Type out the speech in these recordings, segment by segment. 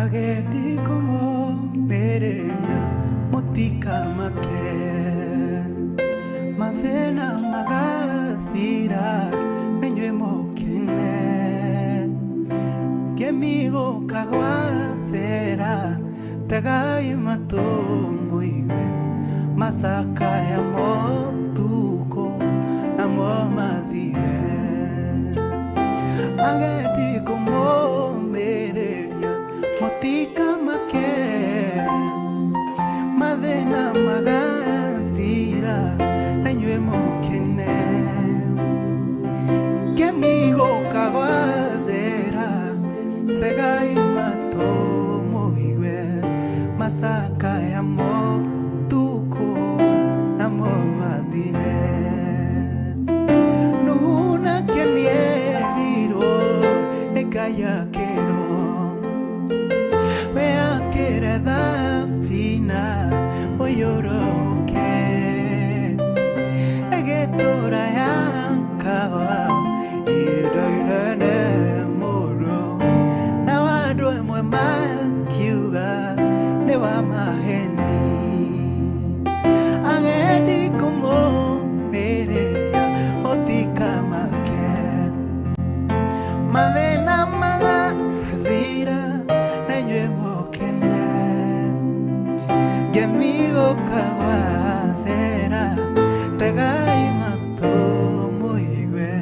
Agendi kũmũmĩrĩria mũtikamake, mathĩna magathira inyuĩ mũkene, kĩmi gũka gwathera tegai matũ mũigue macakaya motukũ namo mathire. Agendi kũmũmĩrĩria mũtikamake, mathĩna magathira na inyuĩ mũkene, kĩmi gũka gwathera tegai matũ mũigue macakaya motukũ namo mathire. Nuhu nake nĩerirwo nĩ Ngai akĩrwo we akĩre thabina ũiyũrũke, ĩgĩtũra yakaga ihinda inene mũno, nao andũ amwe makiuga nĩ wa maheni. Agendi kũmũmĩrĩria mũtikamake, mathĩna magathira na inyuĩ mũkene, ngemi gũka gwathera tegai matũ mũigue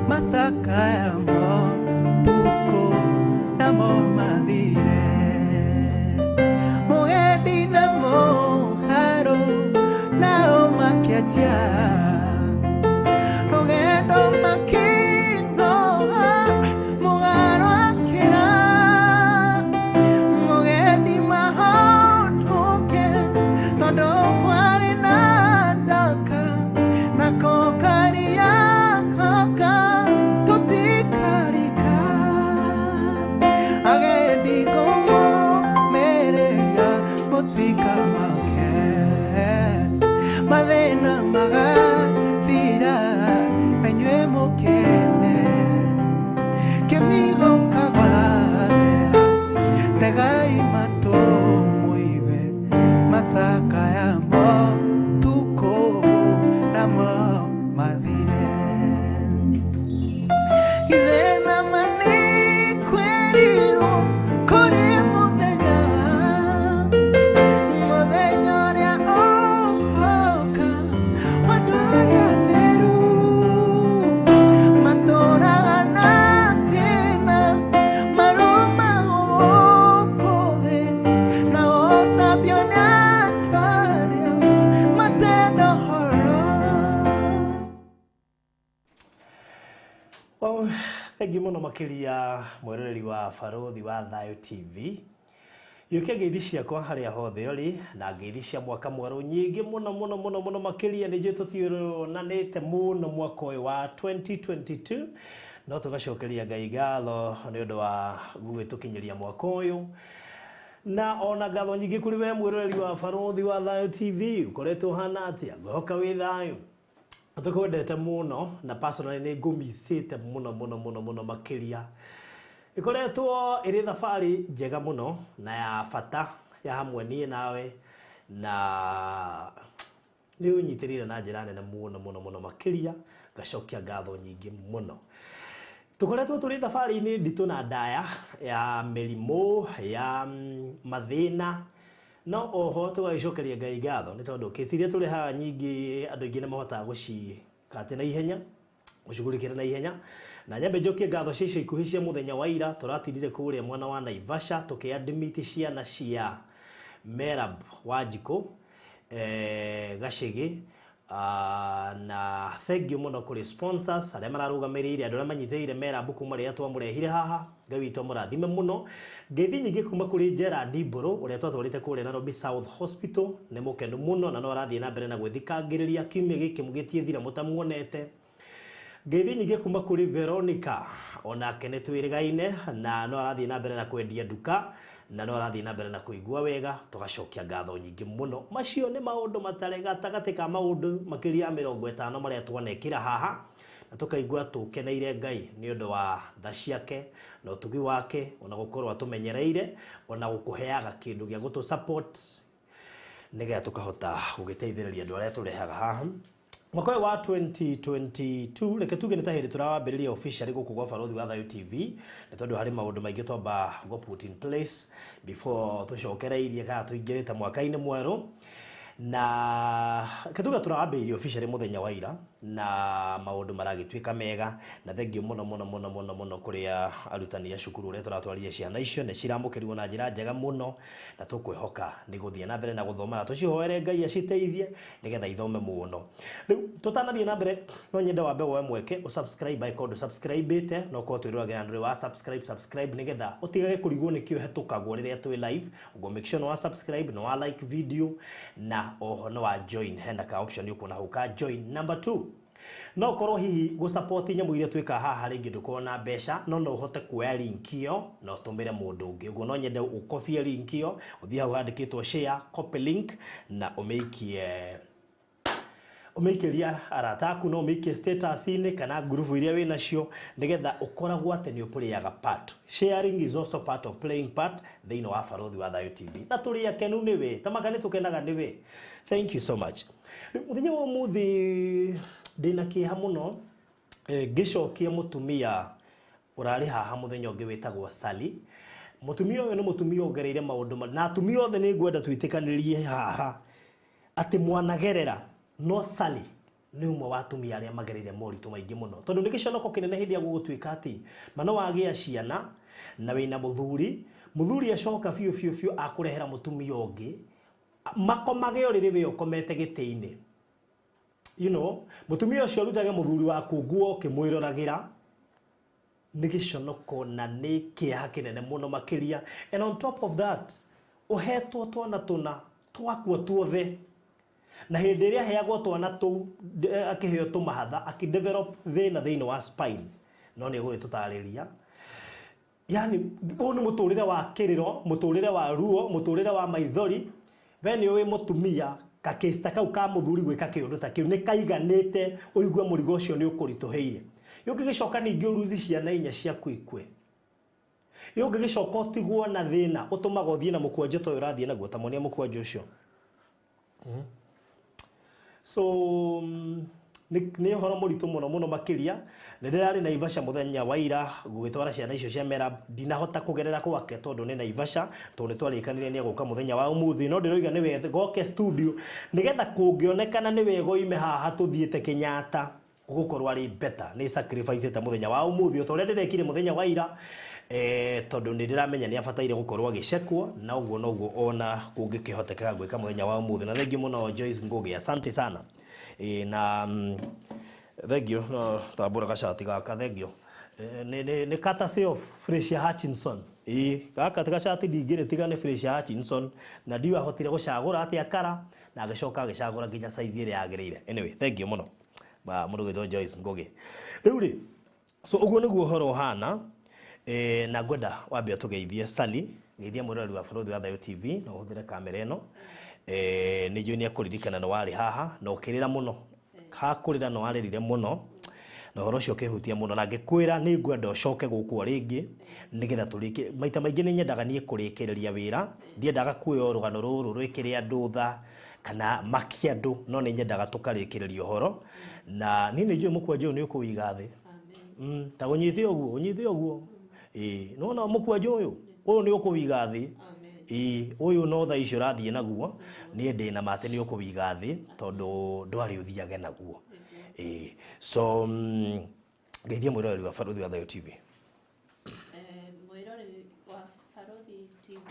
macakaya motukũ namo mathire. Mũgendi na mũharũ nao makĩanjia rũgendo makĩnoga, mũgarũ akĩra mũgendi mahotũke, tondũ kwarĩ na ndaka nako karia gaka tũtikarika. Agendi kũmũmĩrĩria mũtikamake, mathĩna magathira na inyuĩ mũkene, kĩmi gũka gwathera tegai matũ mũigue macakaya motukũ namo mathire. Ithe nama nĩ kwĩrirwo kũrĩ mũthenya, mũthenya ũrĩa ũgoka wa andũ arĩa atheru, matũũraga na thĩna marumagwo gũkũ thĩ, nao ũcambio nĩ andũ arĩa matenda ũhoro. Well, thengiũ mũno makĩria mwĩroreri wa Barũthi wa Thayũ TV. Yũkia ngeithi ciakwa harĩa hothe ũrĩ na ngeithi cia mwaka mwerũ nyingĩ mũno mũno mũno mũno makĩria. Nĩ njũĩ tũtionanĩte mũno mwaka ũyũ wa 2022, no tũgacokeria Ngai ngatho nĩ ũndũ wa gũgĩtũkinyĩria mwaka ũyũ, na ona ngatho nyingĩ kũrĩ we mwĩroreri wa Barũthi wa Thayũ TV. Ũkoretwo ũhana atĩa? Ngwĩhoka wĩ thayũ. Tũkwendete mũno na personally nĩ ngũmicĩte mũno mũno mũno mũno makĩria. Ĩkoretwo ĩrĩ thabarĩ njega mũno na ya bata ya hamwe niĩ nawe, na Nĩ ũnyitĩrĩire na njĩra nene mũno mũno mũno makĩria, ngacokia ngatho nyingĩ mũno. Tũkoretwo tũrĩ thabarĩ-inĩ nditũ na ndaya ya mĩrimũ ya mathĩna, no oho tũgagĩcokeria Ngai ngatho nĩ tondũ kesi iria tũrehaga nyingĩ andũ aingĩ nĩ mahotaga gũcikate na ihenya, gũcugurikĩra na ihenya. Na nyambe njokie ngatho cia ica ikuhĩ cia mũthenya wa ira, tũratindire kũrĩa mwena wa Naivasha tũkĩadmit ciana cia Merab Wanjikũ Gacĩgĩ. Na thank you mũno kũrĩ sponsors arĩa mararũgamĩrĩire, andũ arĩa manyitĩrĩire Merab kuma rĩrĩa twamũrehire haha. Ngai witũ amũrathime mũno. Ngeithi nyingĩ kuma kũrĩ Gerard Mbũrũ ũrĩa twatwarĩte kũrĩa Nairobi South Hospital, nĩ mũkenu mũno na no arathiĩ na mbere na gwĩthikangĩrĩria kiumia gĩkĩ gĩtiĩthira mũtamuonete. Ngeithi nyingĩ kuma kũrĩ Veronica, onake nĩ twĩrĩgaine na no arathiĩ na mbere na kwendia nduka na no arathiĩ na mbere na kũigua wega, tũgacokia ngatho nyingĩ mũno. Macio nĩ maũndũ matarĩ gatagatĩ ka maũndũ makĩria ya 50 marĩa twanekĩra haha, na tũkaigua tũkeneire Ngai nĩ ũndũ wa tha ciake na ũtugi wake, ona gũkorwo atũmenyereire, ona gũkũheaga kĩndũ gĩa gũtũ support nĩgetha tũkahota gũgĩteithĩrĩria andũ arĩa tũrehaga haha. Mwaka ũyũ wa 2022, reke tuge nĩ ta hĩndĩ tũrawambĩrĩria officially gũkũ gwa Barũthi wa Thayũ TV, nĩ tondũ harĩ maũndũ maingĩ twamba go put in place before tũcokereirie kana tũingĩrĩte mwaka-inĩ mwerũ. Na reke tuge tũrawambĩrĩria officially mũthenya wa ira na maũndũ maragĩtuĩka mega, na thengiũ mũno mũno mũno mũno mũno kũrĩ arutani a cukuru ũrĩa tũratwarire ciana icio, nĩ ciramũkĩrirwo na njĩra njega mũno, na tũkwĩhoka nĩ gũthiĩ na mbere na gũthoma, na tũcihoere Ngai aciteithie nĩgetha ithome mũno. Rĩu tũtanathiĩ na mbere, no nyende wambe woe mweke ũsubscribe angĩkorwo ndũsubscribĩte, no ũkorwo twĩroragĩra ndũrĩ wa subscribe, subscribe nĩgetha ũtigage kũrigwo nĩkĩ ũhetũkagwo rĩrĩa twĩ live. Ũguo make sure nĩ wa subscribe, nĩ wa like video, na oho nĩ wa join, hena ka option ũkuona hau ka join. Number 2, no korwo hihi gũ support nyamũ iria twĩkaga haha rĩngĩ ndũkorwo na mbeca, no no ũhote kuoya link ĩyo na ũtũmĩre mũndũ ũngĩ. Ũguo no nyende ũkobie link ĩyo, ũthiĩ hau handĩkĩtwo share, copy link, na ũmĩikie, ũmĩikĩrie arata aku, no ũmĩikie status-inĩ kana ngurubu iria wĩ nacio, nĩgetha ũkoragwo atĩ nĩ ũpũrĩaga part. Sharing is also part of playing part thĩinĩ wa Barũthi wa Thayũ TV. Na tũrĩ akenu nĩwe, tamaka nĩ tũkenaga nĩwe. Thank you so much. Rĩu mũthenya wa ũmũthĩ ndĩna kĩeha mũno, ngĩcokia mũtumia ũrarĩ haha mũthenya ũngĩ wĩtagwo Sally. Mũtumia ũyũ nĩ mũtumia ongereire maũndũ na atumia othe nĩ ngwenda twĩtĩkanĩrie haha atĩ mwanagerera, no Sally nĩ ũmwe wa atumia arĩa magereire moritũ maingĩ mũno, tondũ nĩ gĩconoko kĩnene hĩndĩ ya gũgũtuĩka atĩ ma no wagĩa ciana na wĩna mũthuri, mũthuri acoka biũ biũ biũ akũrehera mũtumia ũngĩ, makomage ũrĩrĩ we ũkomete gĩtĩ-inĩ. You know, mũtumia ũcio arutage mũthuri waku nguo ũkĩmwĩroragĩra, nĩ gĩconoko na nĩ kĩeha kĩnene mũno makĩria. And on top of that, ũhetwo twana tũna twakuo tuothe, na hĩndĩ ĩrĩa aheagwo twana tũu akĩheo tũmahatha, akĩdevelop thĩna thĩinĩ wa spine, no nĩ egũgĩtũtarĩria. Yani ũyũ nĩ mũtũrĩre wa kĩrĩro, mũtũrĩre wa ruo, mũtũrĩre wa maithori. We nĩ ũĩ mũtumia gakĩsta ta kau ka mũthuri gwĩka kĩũndũ ta kĩu nĩ kaiganĩte ũigue mũrigo ũcio nĩ ũkũritũhĩire. Ũngĩgĩcoka ningĩ ũruzi ciana inya ciaku ikue, ũngĩgĩcoka ũtigwo na thĩna ũtũmaga ũthiĩ na mũkwanjũ ta ũyũ ũrathiĩ naguo, ta monia mũkwanjũ ũcio. So nĩ ũhoro mũritũ mũno mũno makĩria. Nĩ ndĩrarĩ Naivasha mũthenya wa ira gũgĩtwara ciana icio cia Merab, ndinahota kũgerera gwake tondũ nĩ Naivasha, tondũ nĩ twarĩkanire nĩ egũka mũthenya wa ũmũthĩ, no ndĩroiga nĩ wega goke studio nĩgetha kũngĩonekana nĩ wega oime haha tũthiĩte Kenyatta, gũkorwo arĩ better nĩ sacrifice ta mũthenya wa ũmũthĩ o ta ũrĩa ndĩrekire mũthenya wa ira, tondũ nĩ ndĩramenya nĩ abataire gũkorwo agĩcekwo, na ũguo noguo ona kũngĩkĩhotekeka gwĩka mũthenya wa ũmũthĩ. Na thengiũ mũno Joyce Ngugi, asante sana. Na thengiũ, no tambũra gacati gaka, thengiũ. Nĩ courtesy of Fraser Hutchinson. Gaka ti gacati ndingĩrĩtiga nĩ Fraser Hutchinson, na ndiũ ahotire gũcagũra atĩa kara, na agĩcoka agĩcagũra nginya size ĩrĩa yagĩrĩire. Anyway, thengiũ mũno mũndũ gwĩtwo Joyce Ngugi. Rĩu rĩ, so ũguo nĩguo ũhoro ũhana. Na ngwenda wambe ũtũgeithie Sally, geithia mwĩroreri wa Barũthi wa Thayũ TV, na ũhũthĩre kamera ĩno. Nĩ njũĩ nĩ ekũririkana nĩ warĩ haha na ũkĩrĩra mũno, hakũrĩra nĩ warĩrire mũno, na ũhoro ũcio ũkĩhutia mũno, na ngĩkwĩra nĩ ngwenda ũcoke gũkũ o rĩngĩ nĩgetha tũrĩkie. Maita maingĩ nĩ nyendaga niĩ kũrĩkĩrĩria wĩra, ndiendaga kuoya rũgano rũrũ rwĩkĩre andũ tha Kana makia andũ no nĩ nyendaga tũkarĩkĩrĩria ũhoro na niĩ nĩ njũĩ mũkwanjũ ũyũ nĩ ũkũwiga thĩ. Ta ũnyite ũguo ũnyite ũguo ĩĩ nĩwona mũkwanjũ ũyũ ũyũ nĩ ũkũwiga thĩ ĩĩ ũyũ no thaa icio ũrathiĩ naguo niĩ ndĩ na ma atĩ nĩ ũkũwiga thĩ tondũ ndwarĩ ũthiage naguo ĩĩ so ngeithia mwĩroreri wa Barũthi wa Thayũ TV. Mwĩroreri wa Barũthi TV,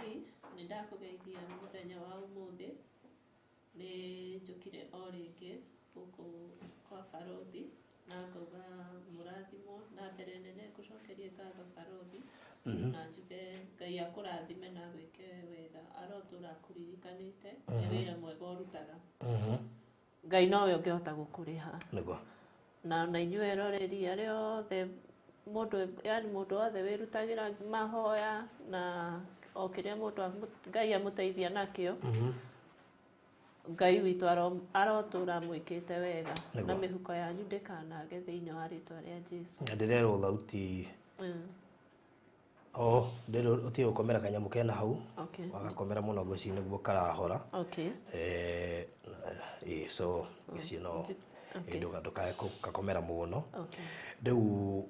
nĩ ndakũgeithia mũthenya wa ũmũthĩ. Nĩ njũkire o rĩngĩ gũkũ kwa Barũthi na ngauga mũrathimwo na mbere nene ngũcokerie ngatho Barũthi na njuge Ngai akũrathime na agwĩke wega arotũra akũririkanĩte nĩ wĩra mwega ũrutaga. Ngai nowe ũngĩhota gũkũrĩha. Nĩguo. Na inyuĩ eroreri arĩa othe mũndũ yani mũndũ wothe wĩrutagĩra mahoya na o kĩrĩa mũndũ Ngai amũteithia nakĩo Ngai witũ arotũra amwĩkĩte wega na mĩhuko yanyu ndĩkanage thĩinĩ wa rĩtwa rĩa Jesu. Na ndĩrerwo thauti o ndĩrwo ũtige gũkomera kanyamũ kena hau wagakomera mũno ngwĩciria nĩguo karahora. So ngwĩciria no ndũkae gakomera mũno rĩu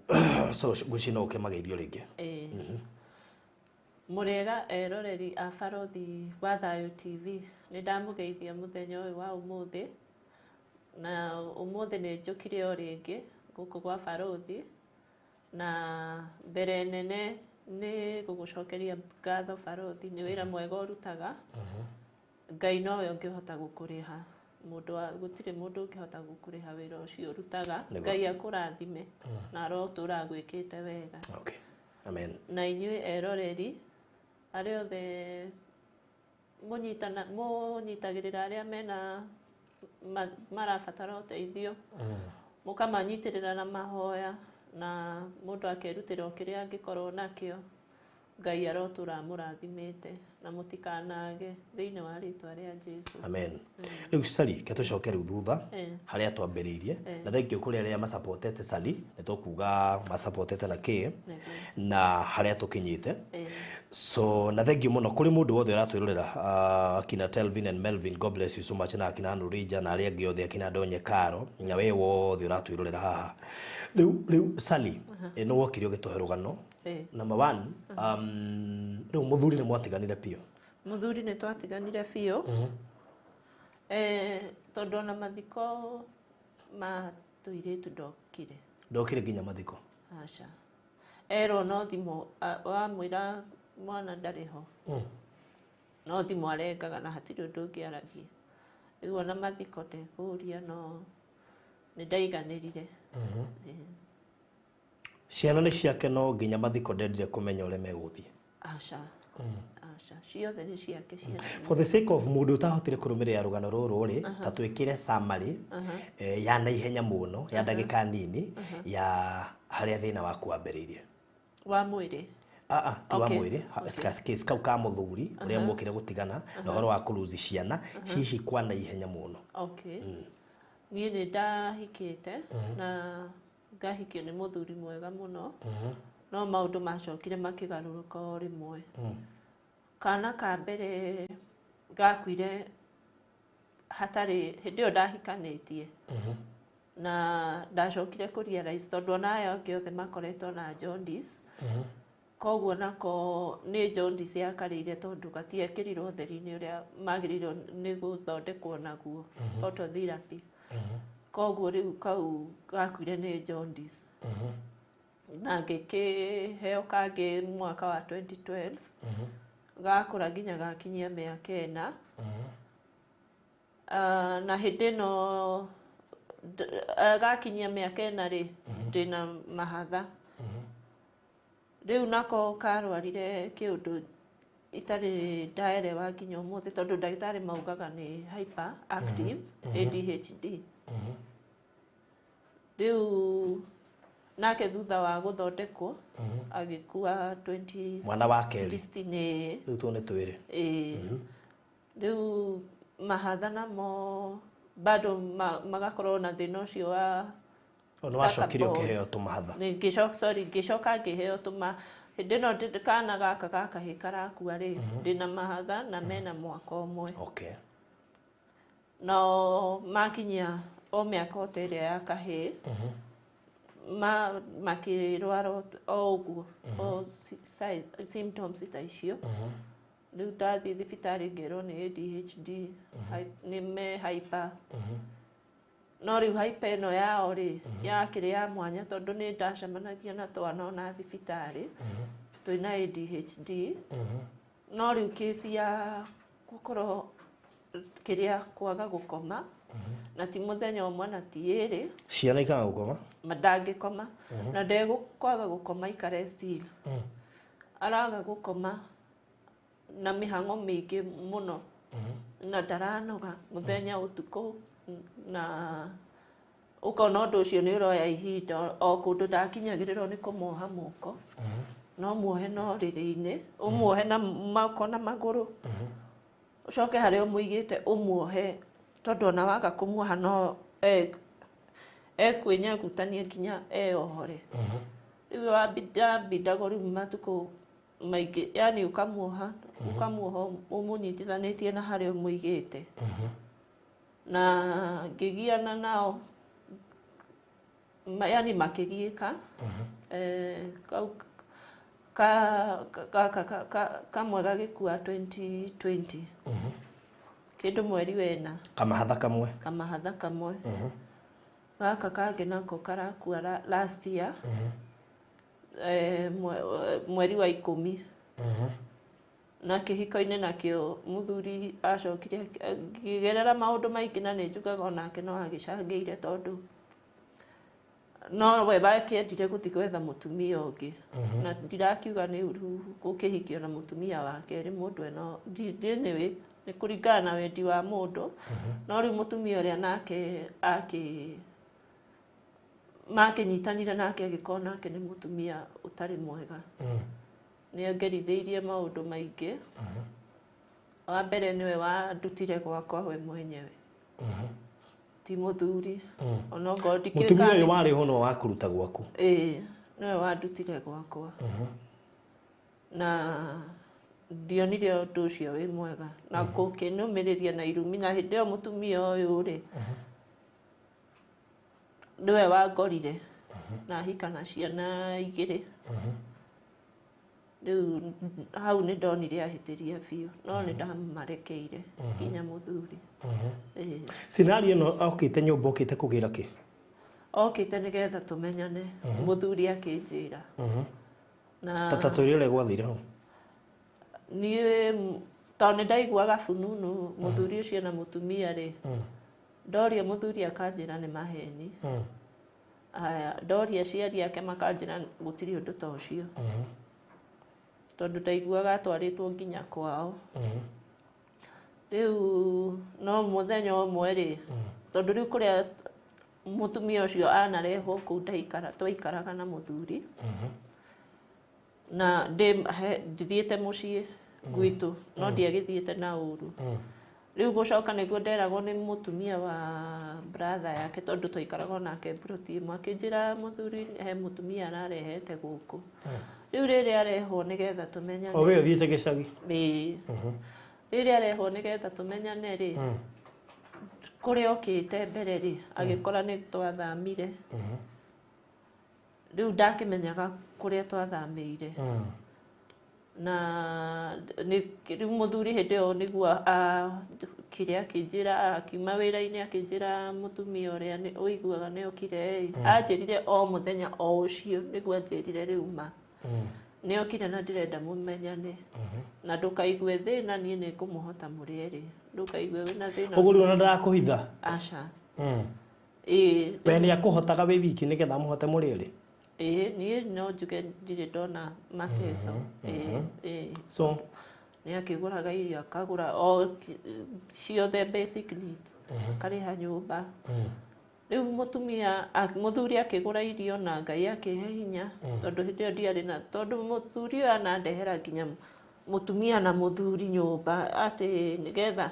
so ngwĩciria no ũkĩmageithio rĩngĩ. Mũrĩega eroreri a Barũthi wa Thayũ TV, nĩ ndamũgeithia mũthenya ũyũ wa ũmũthĩ na ũmũthĩ nĩ njũkire o rĩngĩ gũkũ gwa Barũthi na mbere nene nĩ gũgũcokeria ngatho Barũthi nĩ wĩra mwega ũrutaga. Ngai nowe ũngĩhota gũkũrĩha mũndũ gũtirĩ mũndũ ũngĩhota gũkũrĩha wĩra ũcio ũrutaga. Ngai akũrathime na arotũra agwĩkĩte wega. Amen. Na inyuĩ eroreri arĩa othe mũnyitagĩrĩra arĩa mena marabatara ũteithio mũkamanyitĩrĩra na mahoya na mũndũ akerutĩra o kĩrĩa angĩkorwo nakĩo Ngai arotũra amũrathimĩte na mũtikanage thĩinĩ wa rĩtwa rĩa Jesu. Amen. Rĩu Sally ke tũcoke rĩu thutha harĩa twambĩrĩirie na thengiũ kũrĩ arĩa macapotete Sally nĩ tũkuga macapotete na kĩ na harĩa tũkinyĩte. So na thengiũ mũno kũrĩ mũndũ wothe ũratwĩrorera akina Telvin and Melvin, God bless you so much, na akina Nurija na arĩa angĩ othe akina Ndonye Karo na we wothe ũratwĩrorera haha rĩu Sally nĩ wokire ũgĩtũhe rũgano. Number one, rĩu mũthuri nĩ mwatiganire biũ? Mũthuri nĩ twatiganire biũ. Tondũ ona mathiko ma tũirĩtu ndokire. Ndokire nginya mathiko? Aca. Erwo no thimũ wamwĩra mwana ndarĩ ho. No thimũ arengaga na hatirĩ ũndũ ũngĩ aragia. Rĩu ona mathiko ndekũria no nĩ ndaiganĩrire. Ciana nĩ ciake no nginya mathiko ndendire kũmenya ũrĩa megũthiĩ. Aca. Aca. Ciothe nĩ ciake ciana. For the sake of mũndũ ũtahotire kũrũmĩrĩra rũgano rũrũ rĩ, ta twĩkĩre summary ya naihenya mũno ya ndagĩka nini ya harĩa thĩna waku wambĩrĩirie. Wa mwĩrĩ? Ti wa mwĩrĩ, case kau ka mũthuri ũrĩa mwokire gũtigana na ũhoro wa kũruzi ciana hihi kwa naihenya mũno. Niĩ nĩ ndahikĩte na ngahikio nĩ mũthuri mwega mũno no maũndũ macokire makĩgarũrũka o rĩmwe. Kana ka mbere gakuire hatarĩ hĩndĩ ĩyo ndahikanĩtie na ndacokire kũ realize tondũ ona aya angĩ othe makoretwo na jaundice koguo nako nĩ jaundice yakarĩire tondũ gatiekĩrirwo ũtheri-inĩ ũrĩa magĩrĩirwo nĩ gũthondekwo naguo phototherapy. Koguo rĩu kau gakuire nĩ jaundice. Na ngĩkĩheo kangĩ mwaka wa 2012 gakũra nginya gakinyia mĩaka ĩna. Na hĩndĩ ĩno gakinyia mĩaka ĩna rĩ ndĩna mahatha. Rĩu nako karwarire kĩũndũ itarĩ ndaerewa nginya ũmũthĩ tondũ ndagĩtarĩ maugaga nĩ hyperactive ADHD. Rĩu nake thutha wa gũthondekwo agĩkua 20 Mwana wa kerĩ. 16. Rĩu tũ nĩ twĩrĩ. Rĩu mahatha namo bado magakorwo na thĩna ũcio wa Nĩ wacokire ũkĩheo tũmahatha? Ngĩcoka ngĩheo tũma hĩndĩ ĩno kana gaka gakahĩ karakua rĩ ndĩna mahatha na mena mwaka ũmwe. No makinyia o mĩaka o ta ĩrĩa ya kahĩĩ, makĩrwara o ũguo, o symptoms ta icio. Rĩu ndathiĩ thibitarĩ ngĩrwo nĩ ADHD, nĩ me hyper. No rĩu hyper ĩno yao rĩ, yakĩrĩ ya mwanya tondũ nĩ ndacemanagia na twana ona thibitarĩ twĩna ADHD. No rĩu kĩci ya gũkorwo kĩrĩa kwaga gũkoma, na ti mũthenya ũmwe na ti ĩrĩ. Ciana ikaga gũkoma? Ndangĩkoma na ndegũkwaga gũkoma ikare still, araga gũkoma na mĩhang'o mĩingĩ mũno na ndaranoga mũthenya ũtukũ, na ũkona ũndũ ũcio nĩ ũroya ihinda o kũndũ ndakinyagĩrĩrwo nĩ kũmuoha moko, no muohe no rĩrĩ-inĩ, ũmuohe na moko na magũrũ, ũcoke harĩa ũmũigĩte ũmuohe, tondũ ona waga kũmuoha no ekwĩnyagutania nginya eyohore. Rĩu wambindagwo rĩu matukũ maingĩ, yani ũkamuoha ũmũnyitithanĩtie na harĩa ũmũigĩte. Na ngĩgiana nao, yani makĩgiĩka. Kau ka kamwe gagĩkua 2020, kĩndũ mweri wena. Kamahatha kamwe? Kamahatha kamwe. Gaka kangĩ nako karakua last year, mweri wa 10. Na kĩhiko-inĩ nakĩo mũthuri acokire ngĩgerera maũndũ maingĩ, na nĩ njugaga onake no agĩcangĩire, tondũ no we wakĩendire gũthiĩ gwetha mũtumia ũngĩ, na ndirakiuga nĩ ũru gũkĩhikio na mũtumia wa kerĩ mũndũ eno anyway, nĩ kũringana na wendi wa mũndũ. No rĩu mũtumia ũrĩa nake akĩ makĩnyitanire nake agĩkorwo nake nĩ mũtumia ũtarĩ mwega. Nĩ angerithĩirie maũndũ maingĩ. Wa mbere nĩwe wandutire gwakwa we mwenyewe, ti mũthuri, onokorwo ndikĩũĩ. Mũtumia ũyũ warĩ ho no wakũruta gwaku? Ĩĩ, nĩwe wandutire gwakwa, na ndionire ũndũ ũcio wĩ mwega na gũkĩnũmĩrĩria na irumi. Na hĩndĩ ĩyo mũtumia ũyũ rĩ, nĩwe wangorire na hika na ciana 2. Rĩu hau nĩ ndonire ahĩtĩria biũ, no nĩ ndamarekeire nginya mũthuri. Ĩĩ. Scenario ĩno, okĩte nyũmba okĩte kũgĩra kĩ? Okĩte nĩgetha tũmenyane, mũthuri akĩnjĩra na Tata twĩre ũrĩa gwathire hau. Niĩ tondũ nĩ ndaiguaga bununu mũthuri ũcio na mũtumia rĩ, ndoria mũthuri akanjĩra nĩ maheni. Aya, ndoria aciari ake makanjĩra gũtirĩ ũndũ ta ũcio, tondũ ndaiguaga atwarĩtwo nginya kwao. Rĩu no mũthenya ũmwe rĩ, tondũ rĩu kũrĩa mũtumia ũcio anarehwo kũu ndaikara, twaikaraga na mũthuri na ndithiĩte mũciĩ gwitũ, no ndiagĩthiĩte na ũru. Rĩu gũcoka nĩguo nderagwo nĩ mũtumia wa brother yake, tondũ twaikaraga nake mburoti ĩmwe, akĩnjĩra mũthuri he mũtumia ararehete gũkũ. Rĩu rĩrĩa arehwo nĩgetha tũmenyane. O we ũthiĩte gĩcagi? Ĩĩ. Rĩrĩa arehwo nĩgetha tũmenyane rĩ, kũrĩa okĩte mbere rĩ, agĩkora nĩ twathamire. Rĩu ndakĩmenyaga kũrĩa twathamĩire. Na rĩu mũthuri hĩndĩ ĩyo nĩguo kĩrĩa akĩnjĩra, akiuma wĩra-inĩ akĩnjĩra mũtumia ũrĩa ũiguaga nĩ okire ĩ, anjĩrire o mũthenya o ũcio nĩguo anjĩrire rĩu ma nĩ okire na ndĩrenda mũmenyane, na ndũkaigue thĩna, niĩ nĩ ngũmũhota mũrĩ erĩ, ndũkaigue wĩna thĩna. Ũguo rĩu ona ndarakũhitha? Aca. Ĩĩ. We nĩ akũhotaga wĩ wiki nĩgetha mũhote mũrĩ erĩ? Ĩĩ, niĩ no njuge ndirĩ ndona mateso. Ĩĩ, ĩĩ. So nĩ akĩgũraga irio, akagũra o ciothe basic needs, akarĩha nyũmba. Rĩu mũtumia mũthuri akĩgũra irio na Ngai akĩhe hinya, tondũ hĩndĩ ĩyo ndiarĩ na, tondũ mũthuri ũyũ anandehera nginya mũtumia na mũthuri nyũmba atĩ nĩgetha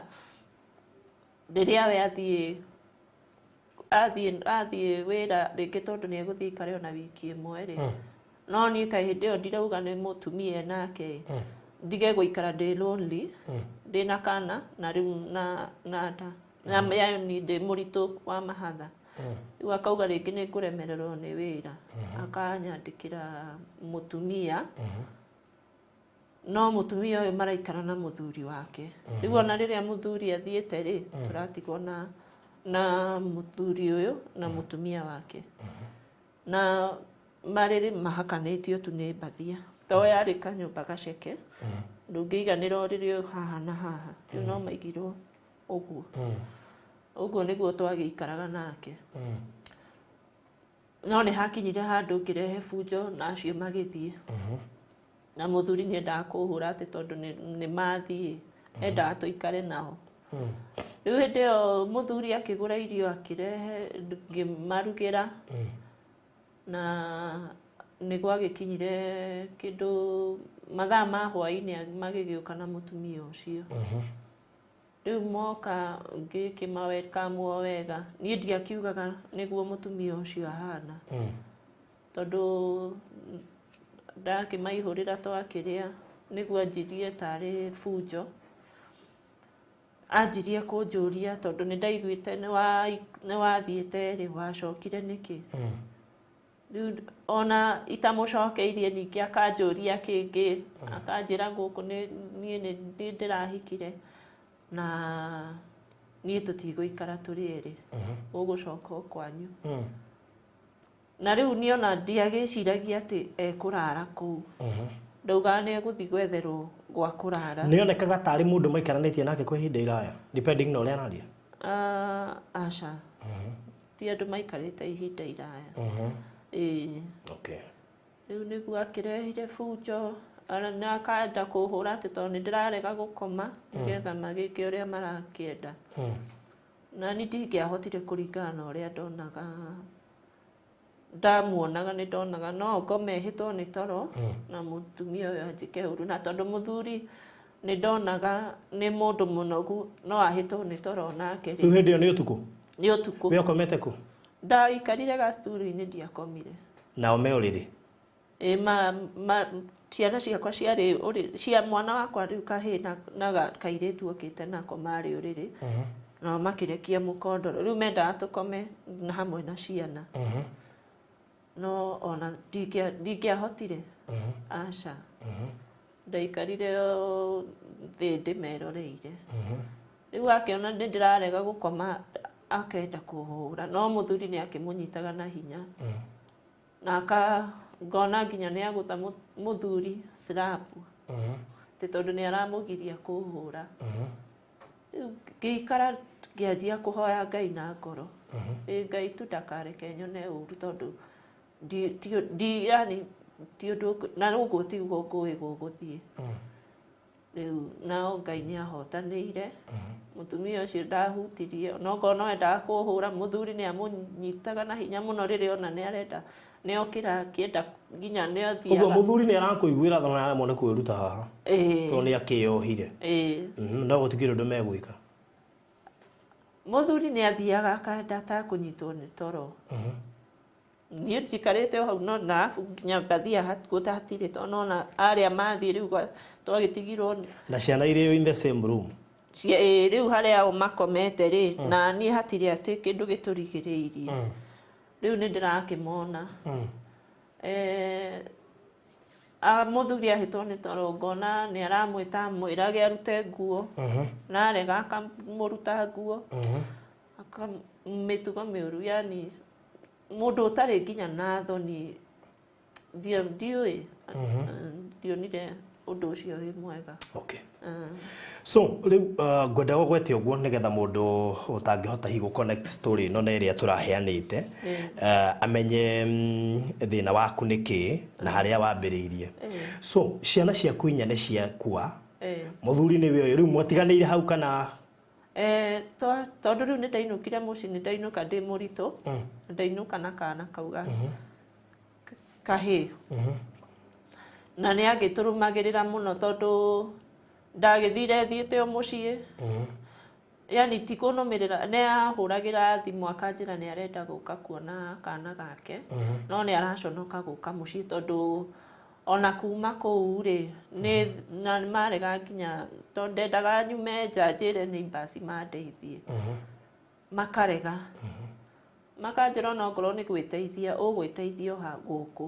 rĩrĩa we athiĩ wĩra rĩngĩ, tondũ nĩ egũthiĩ ikare ona wiki ĩmwe rĩ, no niĩ kaĩ hĩndĩ ĩyo ndirauga nĩ mũtumia enake, ndige gũikara ndĩ lonely, ndĩna kana na rĩu na nda. Na yani ndĩ mũritũ wa mahatha. Rĩu akauga rĩngĩ nĩ ngũremererwo nĩ wĩra, akanyandĩkĩra mũtumia. No mũtumia ũyũ maraikara na mũthuri wake. Rĩu ona rĩrĩa mũthuri athiĩte rĩ, tũratigwo na mũthuri ũyũ na mũtumia wake. Na marĩrĩ mahakanĩtio tu nĩ mbathia. To yarĩ kanyũmba gaceke, ndũngĩiganĩra ũrĩrĩ ũyũ haha na haha. Rĩu no maigirwo ũguo. Ũguo nĩguo twagĩikaraga nake. No nĩ hakinyire handũ ngĩrehe bunjo na acio magĩthiĩ. Na mũthuri nĩ endaga kũhũra atĩ tondũ nĩ mathiĩ, endaga tũikare nao. Rĩu hĩndĩ ĩyo mũthuri akĩgũra irio akĩrehe, ngĩmarugĩra. Na nĩ gwagĩkinyire kĩndũ mathaa ma hwaĩ-inĩ magĩgĩũka na mũtumia ũcio. Rĩu moka ngĩkĩmawelcome o wega. Niĩ ndiakiugaga nĩguo mũtumia ũcio ahana. Tondũ ndakĩmaihũrĩra twakĩrĩa nĩguo anjirie tarĩ bunjo. Anjirie kũnjũria tondũ nĩ ndaiguĩte nĩ wathiĩte rĩ, wacokire nĩkĩ? Rĩu ona itamũcokeirie ningĩ akanjũria kĩngĩ, akanjĩra gũkũ niĩ nĩ ndĩrahikire na niĩ tũtigũikara tũrĩ erĩ, ũgũcoka o kwanyu. Na rĩu niĩ ona ndiagĩciragia atĩ ekũrara kũu. Ndaugaga nĩ egũthiĩ gwetherwo gwa kũrara. Nĩ onekaga tarĩ mũndũ maikaranĩtie nake kwa ihinda iraya, depending na ũrĩa araria. Aca. Ti andũ maikarĩte ihinda iraya. Ĩĩ. Okay. Rĩu nĩguo akĩrehire bunjo, na akenda kũhũra atĩ tondũ nĩ ndĩrarega gũkoma nĩgetha magĩke ũrĩa marakĩenda. Na niĩ ndingĩahotire kũringana na ũrĩa ndonaga, ndamuonaga nĩ ndonaga no ngome hĩtwo nĩ toro na mũtumia ũyũ anjĩke ũru. Na tondũ mũthuri nĩ ndonaga nĩ mũndũ mũnogu no ahĩtwo nĩ toro nake rĩ. Rĩu hĩndĩ ĩyo nĩ ũtukũ? Nĩ ũtukũ. We ũkomete kũ? Ndaikarire gacukuru-inĩ, ndiakomire. Nao me ũrĩrĩ? Ĩ, ciana ciakwa ciarĩ ũrĩrĩ, cia mwana wakwa rĩu kahĩĩ na kairĩtu okĩte nako marĩ ũrĩrĩ. Nao makĩrekia mũkondoro. Rĩu mendaga tũkome na hamwe na ciana. No ona ndingĩahotire. Aca. Ndaikarire thĩ ndĩmeroreire. Rĩu akĩona nĩ ndĩrarega gũkoma akenda kũhũra, no mũthuri nĩ akĩmũnyitaga na hinya. Na ngona nginya nĩ agũtha mũthuri slap. Atĩ tondũ nĩ aramũgiria kũhũra. Rĩu ngĩikara ngĩanjia kũhoya Ngai na ngoro. Ĩ Ngai tu ndakareke nyone ũru tondũ yani ti ũndũ, na ũguo tiguo ngũĩ gũgũthiĩ. Rĩu nao Ngai nĩ ahotanĩire. Mũtumia ũcio ndahutirie, no okorwo no endaga kũhũra, mũthuri nĩ amũnyitaga na hinya mũno rĩrĩa ona nĩ arenda, nĩ okĩra akĩenda nginya nĩ athiaga. Ũguo mũthuri nĩ arakũiguĩra tha na aremwo nĩ kwĩruta haha. Tondũ nĩ akĩyohire. No gũtikĩrĩ ũndũ megwĩka. Mũthuri nĩ athiaga akenda ta kũnyitwo nĩ toro. Niĩ njikarĩte o hau no na nginya mbathia hatirĩ tondũ nona arĩa mathiĩ rĩu twagĩtigirwo. Na ciana irĩ in the same room. Rĩu harĩa o makomete rĩ, na niĩ hatirĩ atĩ kĩndũ gĩtũrigĩrĩirie. Rĩu nĩ ndĩrakĩmona. Mũthuri ahĩtwo nĩ toro ngona nĩ aramwĩta amwĩrage arute nguo. Na arega akamũruta nguo. Mĩtugo mĩũru, yani mũndũ ũtarĩ nginya na thoni, ndiũĩ, ndionire ũndũ ũcio wĩ mwega. Okay. So rĩu ngwenda gũgwete ũguo nĩgetha mũndũ ũtangĩhota hihi gũ connect story ĩno na ĩrĩa tũraheanĩte, amenye thĩna waku nĩ kĩ na harĩa wambĩrĩirie. So ciana ciaku inya nĩ ciakua, mũthuri nĩwe ũyũ, rĩu mwatiganĩire hau kana? Tondũ rĩu nĩ ndainũkire mũciĩ, nĩ ndainũka ndĩ mũritũ, ndainũka na kana kau kahĩĩ. Na nĩ agĩtũrũmagĩrĩra mũno tondũ ndagĩthire thiĩte o mũciĩ. Yani ti kũnũmĩrĩra, nĩ ahũragĩra thimũ akanjĩra nĩ arenda gũka kuona kana gake, no nĩ araconoka gũka mũciĩ tondũ ona kuma kũu rĩ, nĩ na marega nginya tondũ ndendaga nyume nja njĩre nĩ imbasi mandeithie. Makarega. Makanjĩra ona okorwo nĩ gwĩteithia ũgwĩteithia ha gũkũ.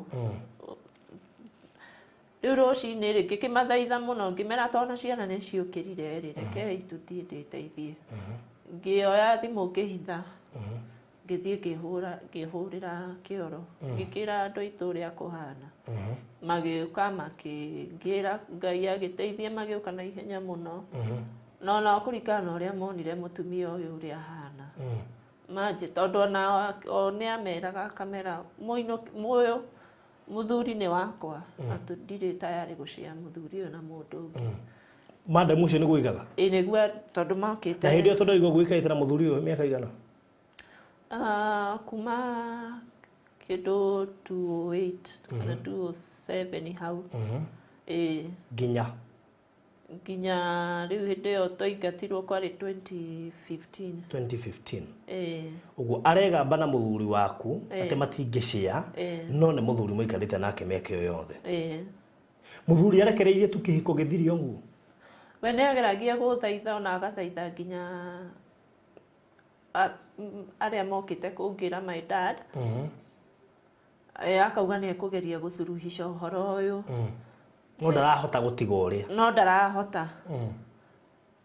Rĩu rũcinĩ rĩ, ngĩkĩmathaitha mũno, ngĩmera tondũ ciana nĩ ciũkĩrire rĩ, rekei tũthiĩ ndĩteithie. Ngĩoya thimũ ngĩhitha, ngĩthiĩ ngĩhũrĩra kĩoro, ngĩkĩra andũ aitũ ũrĩa kũhana. Magĩũka makĩngĩra, Ngai agĩteithia magĩũka na ihenya mũno. No nao kũringana na ũrĩa monire mũtumia ũyũ ũrĩa ahana, manjĩ tondũ ona o nĩ ameraga akamera mũyũ mũthuri nĩ wakwa, na ndirĩ tayarĩ gũcea mũthuri ũyũ na mũndũ ũngĩ. Madam ũcio nĩguo oigaga? Ĩ nĩguo, tondũ mokĩte. Na hĩndĩ ĩyo tondũ oigua gwĩkarĩte na mũthuri ũyũ mĩaka igana? Kuma kĩndũ 208 kana 207 hau. Ĩ. Nginya? Nginya rĩu hĩndĩ ĩyo twaingatirwo kwarĩ 2015. 2015. Ĩ. Ũguo aregamba na mũthuri waku atĩ matingĩcea, no nĩ mũthuri mũikarĩte nake mĩaka ĩyo yothe. Ĩ. Mũthuri arekereirie tu kĩhiko gĩthire ũguo? We nĩ ageragia gũthaitha, ona agathaitha nginya arĩa mokĩte kũngĩra my dad. Akauga nĩ ekũgeria gũcuruhisha ũhoro ũyũ. No ndarahota gũtiga ũrĩa. No ndarahota.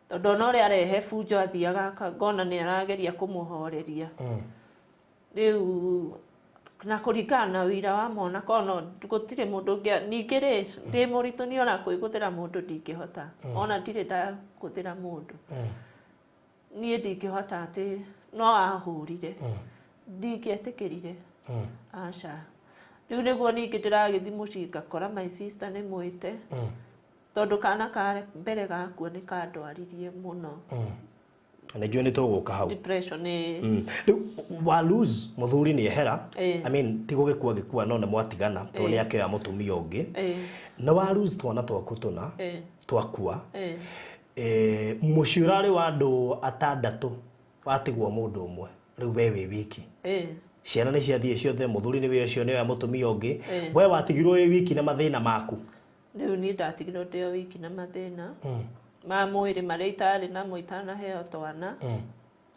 Tondũ ona ũrĩa arehe bunjo athiaga ngona nĩ arageria kũmũhoreria. Rĩu na kũringana na ũira wa mwana kono gũtirĩ mũndũ ũngĩ, ningĩ rĩ ndĩ mũritũ niĩ ona kwĩgũthĩra mũndũ ndingĩhota. Ona ndirĩ ndagũthĩra mũndũ. Niĩ ndingĩhota atĩ no ahũrire. Ndingĩetĩkĩrire. Aca. Rĩu nĩguo ningĩ ndĩragĩthiĩ mũciĩ ngakora my sister nĩ mwĩte. Tondũ kana ka mbere gakua nĩ kandwaririe mũno. Na nĩnjũĩ nĩ tũgũka hau. Depression nĩ. Rĩu wa lose mũthuri nĩ ehera. I mean ti gũgĩkua gĩkua no nĩ mwatigana tondũ nĩ akĩoya mũtumia ũngĩ. Na wa lose twana twaku tũna twakua. Mũciĩ ũrarĩ wa andũ atandatũ watigwo mũndũ ũmwe. Rĩu we wĩ wiki. Ciana nĩ ciathiĩ ciothe, mũthuri nĩ we ũcio nĩ oya mũtumia ũngĩ. We watigirwo wĩ wiki na mathĩna maku. Rĩu niĩ ndatigirwo ndĩ o wiki na mathĩna ma mwĩrĩ marĩa itarĩ namo itanaheo twana.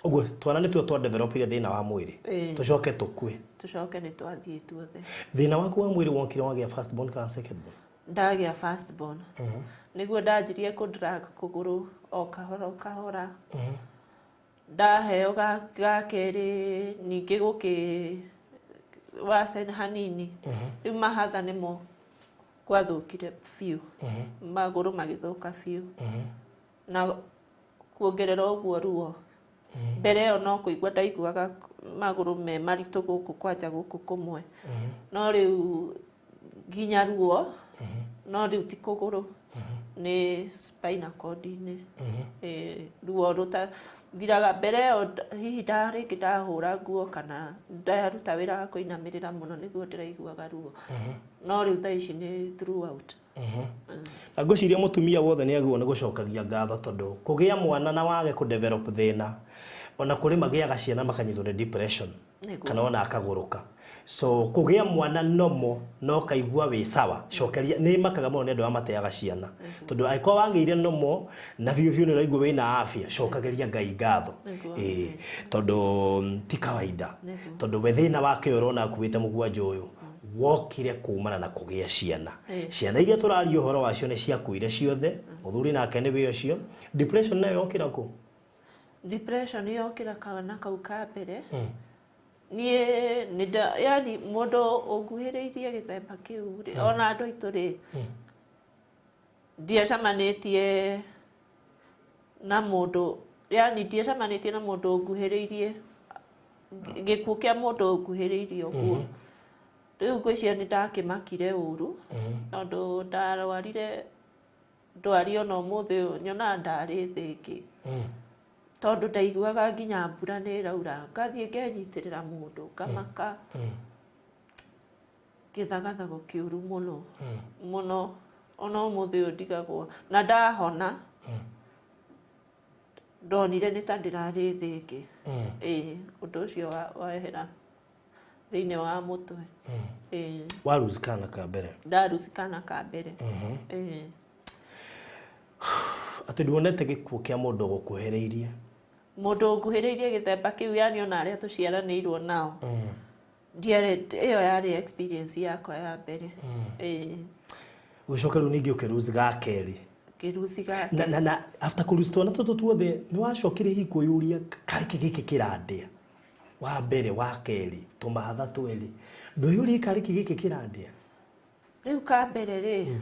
Ũguo twana nĩtuo twa developire thĩna wa mwĩrĩ. Tũcoke tũkue. Tũcoke nĩ twathiĩ tuothe. Thĩna waku wa mwĩrĩ wokire wagĩa first born kana second born? Ndagĩa first born. Nĩguo ndanjirie kũ drag kũgũrũ o kahora o kahora. Ndaheo ga kerĩ ningĩ gũkĩ worsen hanini. Rĩu mahatha nĩmo gwathũkire biũ. Magũrũ magĩthũka biũ. Na kuongerera ũguo ruo. Mbere ĩyo no kũigua ndaiguaga magũrũ me maritũ gũkũ kwanja gũkũ kũmwe. No rĩu nginya ruo, no rĩu ti kũgũrũ, nĩ spinal cord-inĩ. Ruo rũtathiraga. Mbere ĩyo hihi rĩngĩ ndahũra nguo kana ndaruta wĩra wa kũinamĩrĩra mũno nĩguo ndĩraiguaga ruo. No rĩu thaa ici nĩ throughout. Na ngwĩciria mũtumia wothe nĩ agĩrĩirwo nĩ gũcokagia ngatho tondũ kũgĩa mwana na wage kũ develop thĩna, ona kũrĩ magĩaga ciana makanyitwo nĩ depression kana ona akagũrũka. So kũgĩa mwana nomo no kaigua wĩ sawa, cokeria nĩ makaga mũno nĩ andũ arĩa mateaga ciana. Tondũ angĩkorwo wagĩire nomo na biũ biũ nĩ ũraigua wĩna afya, cokagĩria Ngai ngatho. Tondũ ti kawaida. Tondũ we thĩna wake ũrona akuĩte mũgwanja ũyũ wokire kumana na kũgĩa ciana. Ciana iria tũraria ũhoro wacio nĩ ciakuire ciothe, mũthuri nake nĩ wĩ ũcio. Depression nayo yokĩra kũ? Depression yokĩra kana kau ka mbere. Niĩ nĩ yani mũndũ ũnguhĩrĩirie gĩthemba kĩu rĩ, ona andũ aitũ rĩ, ndiacemanĩtie na mũndũ, yani ndiacemanĩtie na mũndũ ũnguhĩrĩirie gĩkuũ kĩa mũndũ ũnguhĩrĩirie ũguo. Rĩu ngwĩciria nĩ ndakĩmakire ũru, tondũ ndarwarire ndwari ona ũmũthĩ ũyũ nyonaga ndarĩ thĩ ĩngĩ. Tondũ ndaiguaga nginya mbura nĩ ĩraura, ngathiĩ ngenyitĩrĩra mũndũ, ngamaka. Gĩthagathago kĩũru mũno. Mũno, ona ũmũthĩ ũyũ ndigagwo. Na ndahona, ndonire nĩ ta ndĩrarĩ thĩ ĩngĩ. Ũndũ ũcio wehera thĩinĩ wa mũtwe. Wa lose kana ka mbere? Nda lose kana ka mbere. Atĩ nduonete gĩkuũ kĩa mũndũ ũgũkuhĩrĩirie? Mũndũ ũnguhĩrĩirie gĩthemba kĩu, yani ona arĩa tũciaranĩirwo nao, ndiarĩ. Ĩyo yarĩ experience yakwa ya mbere. Ĩĩ. Gũcoka rĩu ningĩ ũkĩruci ga kerĩ? Ngĩruci gake. Na after kũruci twana tũtũ tuothe, nĩ wacokire hihi kwĩyũria karĩ kĩ gĩkĩ kĩrandĩa? Wa mbere, wa kerĩ, tũmahatha twerĩ, ndwĩyũrie karĩ kĩ gĩkĩ kĩrandĩa? Rĩu ka mbere rĩ,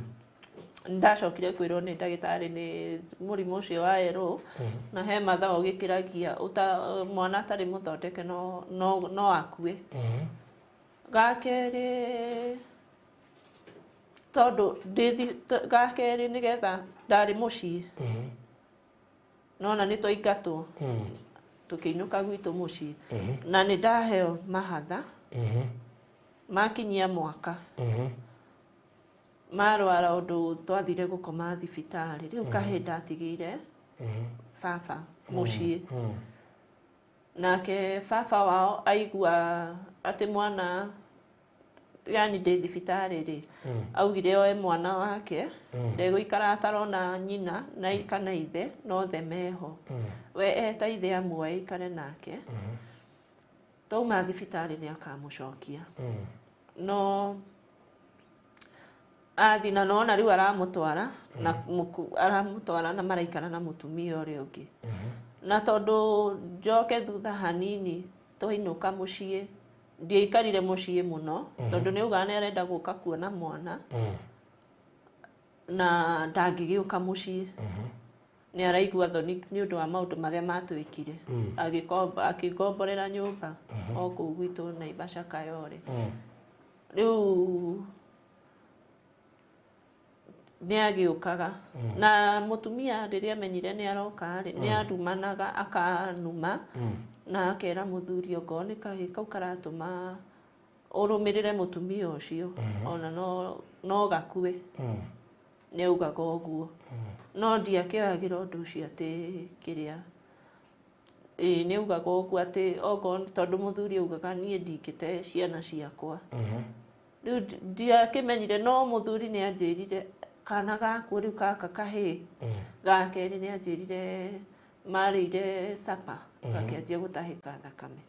ndacokire kwĩrwo nĩ ndagĩtarĩ nĩ mũrimũ ũcio wa ero, na he mathaa ũgĩkĩragia ũta mwana atarĩ mũthondeke no akue. Ga kerĩ, tondũ ga kerĩ nĩgetha ndarĩ mũciĩ, nona nĩ twaingatwo, tũkĩinũka gwitũ mũciĩ, na nĩ ndaheo mahatha makinyia mwaka, marwara ũndũ twathire gũkoma thibitarĩ. Rĩu kahĩ ndatigĩire baba mũciĩ, nake baba wao aigua atĩ mwana, yani ndĩ thibitarĩ rĩ, augire oe mwana wake, ndegũikara atarona nyina na kana ithe, no othe meho, we eta ithe amuoe aikare nake, twauma thibitarĩ nĩ akamũcokia. No athi na nona rĩu aramũtwara na aramũtwara na maraikara na mũtumia ũrĩa ũngĩ. Na tondũ njoke thutha hanini, twainũka mũciĩ, ndiaikarire mũciĩ mũno, tondũ nĩ augaga nĩ arenda gũka kuona mwana na ndangĩgĩũka mũciĩ, nĩ araigua thoni nĩ ũndũ wa maũndũ marĩa matwĩkire. Agĩkomba, akĩngomborera nyũmba o kũu gwitũ Naivasha, Kayole. Rĩu nĩ agĩũkaga na mũtumia. Rĩrĩa amenyire nĩ aroka rĩ, nĩ arumanaga, akanuma na akera mũthuri, ongorwo nĩ kahĩ kau karatũma ũrũmĩrĩre mũtumia ũcio, ona no gakue. Nĩ augaga ũguo, no ndiakĩoyagĩra ũndũ ũcio atĩ kĩrĩa. Ĩĩ, nĩ augaga ũguo atĩ okorwo tondũ mũthuri augaga niĩ ndingĩte ciana ciakwa. Rĩu ndiakĩmenyire, no mũthuri nĩ anjĩrire kana gakuo rĩu gaka kahĩĩ ga kerĩ, nĩ anjĩrire marĩire sapa, gakĩanjia gũtahĩka thakame.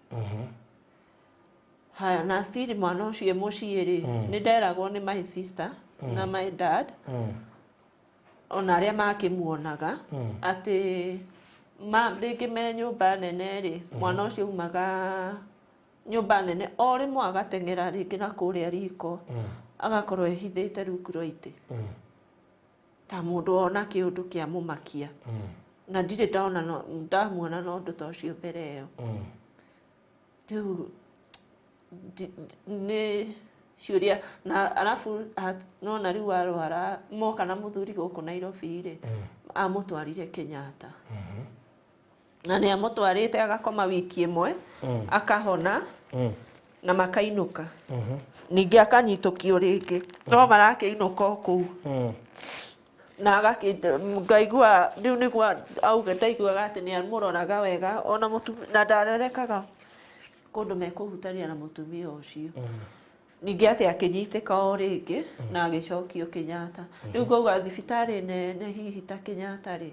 Haya, na still mwana ũcio e mũciĩ rĩ, nĩ nderagwo nĩ my sister na my dad, ona arĩa makĩmuonaga, atĩ rĩngĩ me nyũmba nene rĩ, mwana ũcio umaga nyũmba nene o rĩmwe agateng'era rĩngĩ na kũrĩa riko, agakorwo ehithĩte rungu rwa itĩ ta mũndũ wona kĩũndũ kĩa mũmakia, na ndirĩ ndona ndamuona na ũndũ ta ũcio mbere ĩyo. Rĩu nĩ ciũria na arabu nona rĩu arwara, moka na mũthuri gũkũ Nairobi rĩ, amũtwarire Kenyatta, na nĩ amũtwarĩte agakoma wiki ĩmwe, akahona na makainũka. Ningĩ akanyitũkio rĩngĩ, no marakĩinũka o kũu na agakĩ ngaigua rĩu nĩguo auga ndaiguaga atĩ nĩ amũroraga wega ona mũtumia, na ndarerekaga kũndũ mekũhutania na mũtumia ũcio. Ningĩ atĩ akĩnyitĩka o rĩngĩ na agĩcokio Kenyatta. Rĩu ngauga thibitarĩ nene hihi ta Kenyatta rĩ,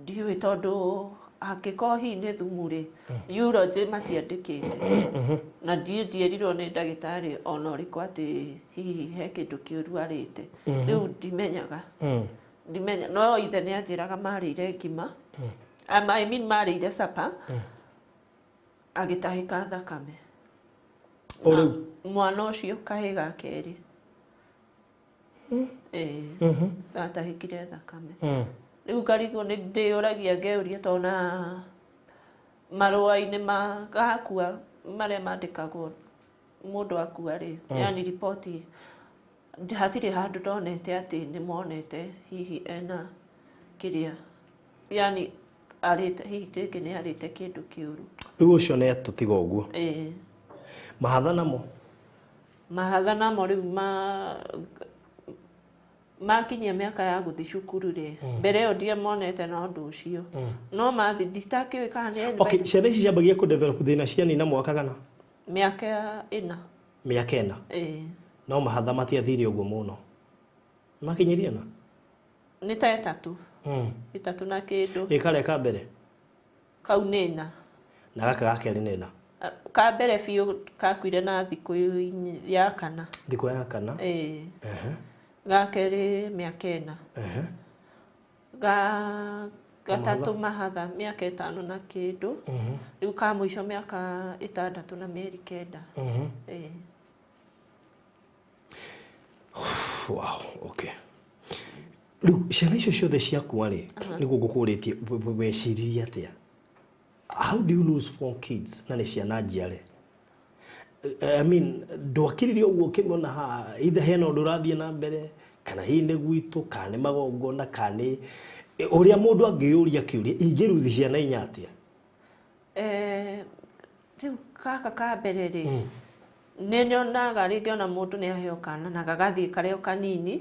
ndiũĩ, tondũ angĩkorwo hihi nĩ thumu rĩ, urology matiandĩkĩte, na ndierirwo nĩ ndagĩtarĩ ona ũrĩkũ atĩ hihi he kĩndũ kĩũru arĩte. Rĩu ndimenyaga, ndimenya, no ithe nĩ anjĩraga marĩire ngima, I mean marĩire sapa, agĩtahĩka thakame. O rĩu? Mwana ũcio kahĩ ga kerĩ, ĩĩ, atahĩkire thakame. Rĩu ngarigwo, nĩ ndĩyũragia, ngeuria, tona marũa-inĩ ma gakua marĩa mandĩkagwo mũndũ akua rĩ, yani riboti, hatirĩ handũ ndonete atĩ nĩ monete hihi ena kĩrĩa, yani arĩte, hihi rĩngĩ nĩ arĩte kĩndũ kĩũru. Rĩu ũcio nĩ atũtiga ũguo? Ĩĩ. Mahatha namo? Mahatha namo rĩu makinyia mĩaka ya gũthiĩ cukuru rĩ, mbere ĩyo ndiamonete na ũndũ ũcio, no mathi nditakĩũĩ kana nĩ Okay, ciana ici ciambagia kũ develop thĩna cianina mwaka kana? Mĩaka 4. Mĩaka 4? Ĩĩ. No mahatha matiathire ũguo mũno, makinyirie na Nĩ ta 3, 3 na kĩndũ. Ĩ karĩa ka mbere? Kau nĩ na. Na gaka ga kerĩ nĩ na? Ka mbere biũ kakuire na thikũ ya kana. Thikũ ya kana. Ĩĩ. Ga kerĩ mĩaka 4. Ga gatatũ mahatha mĩaka 5 na kĩndũ. Rĩu ka mũico mĩaka 6 na mĩeri 9. Ĩĩ. Wow, okay. Rĩu ciana icio ciothe ciakua rĩ, nĩguo ngũkũrĩtie, weciririe atĩa? How do you lose 4 kids na nĩ ciana njiare? I mean, ndwakiririe ũguo ũkĩmona haha, either hena ũndũ ũrathiĩ na mbere, kana hihi nĩ gwitũ, kana nĩ magongona, kana nĩ ũrĩa mũndũ angĩyũria kĩũria, ingĩruthi ciana inya atĩa? Rĩu gaka ka mbere rĩ, nĩ nyonaga rĩngĩ ona mũndũ nĩ aheo kana na gagathiĩ karĩ o kanini,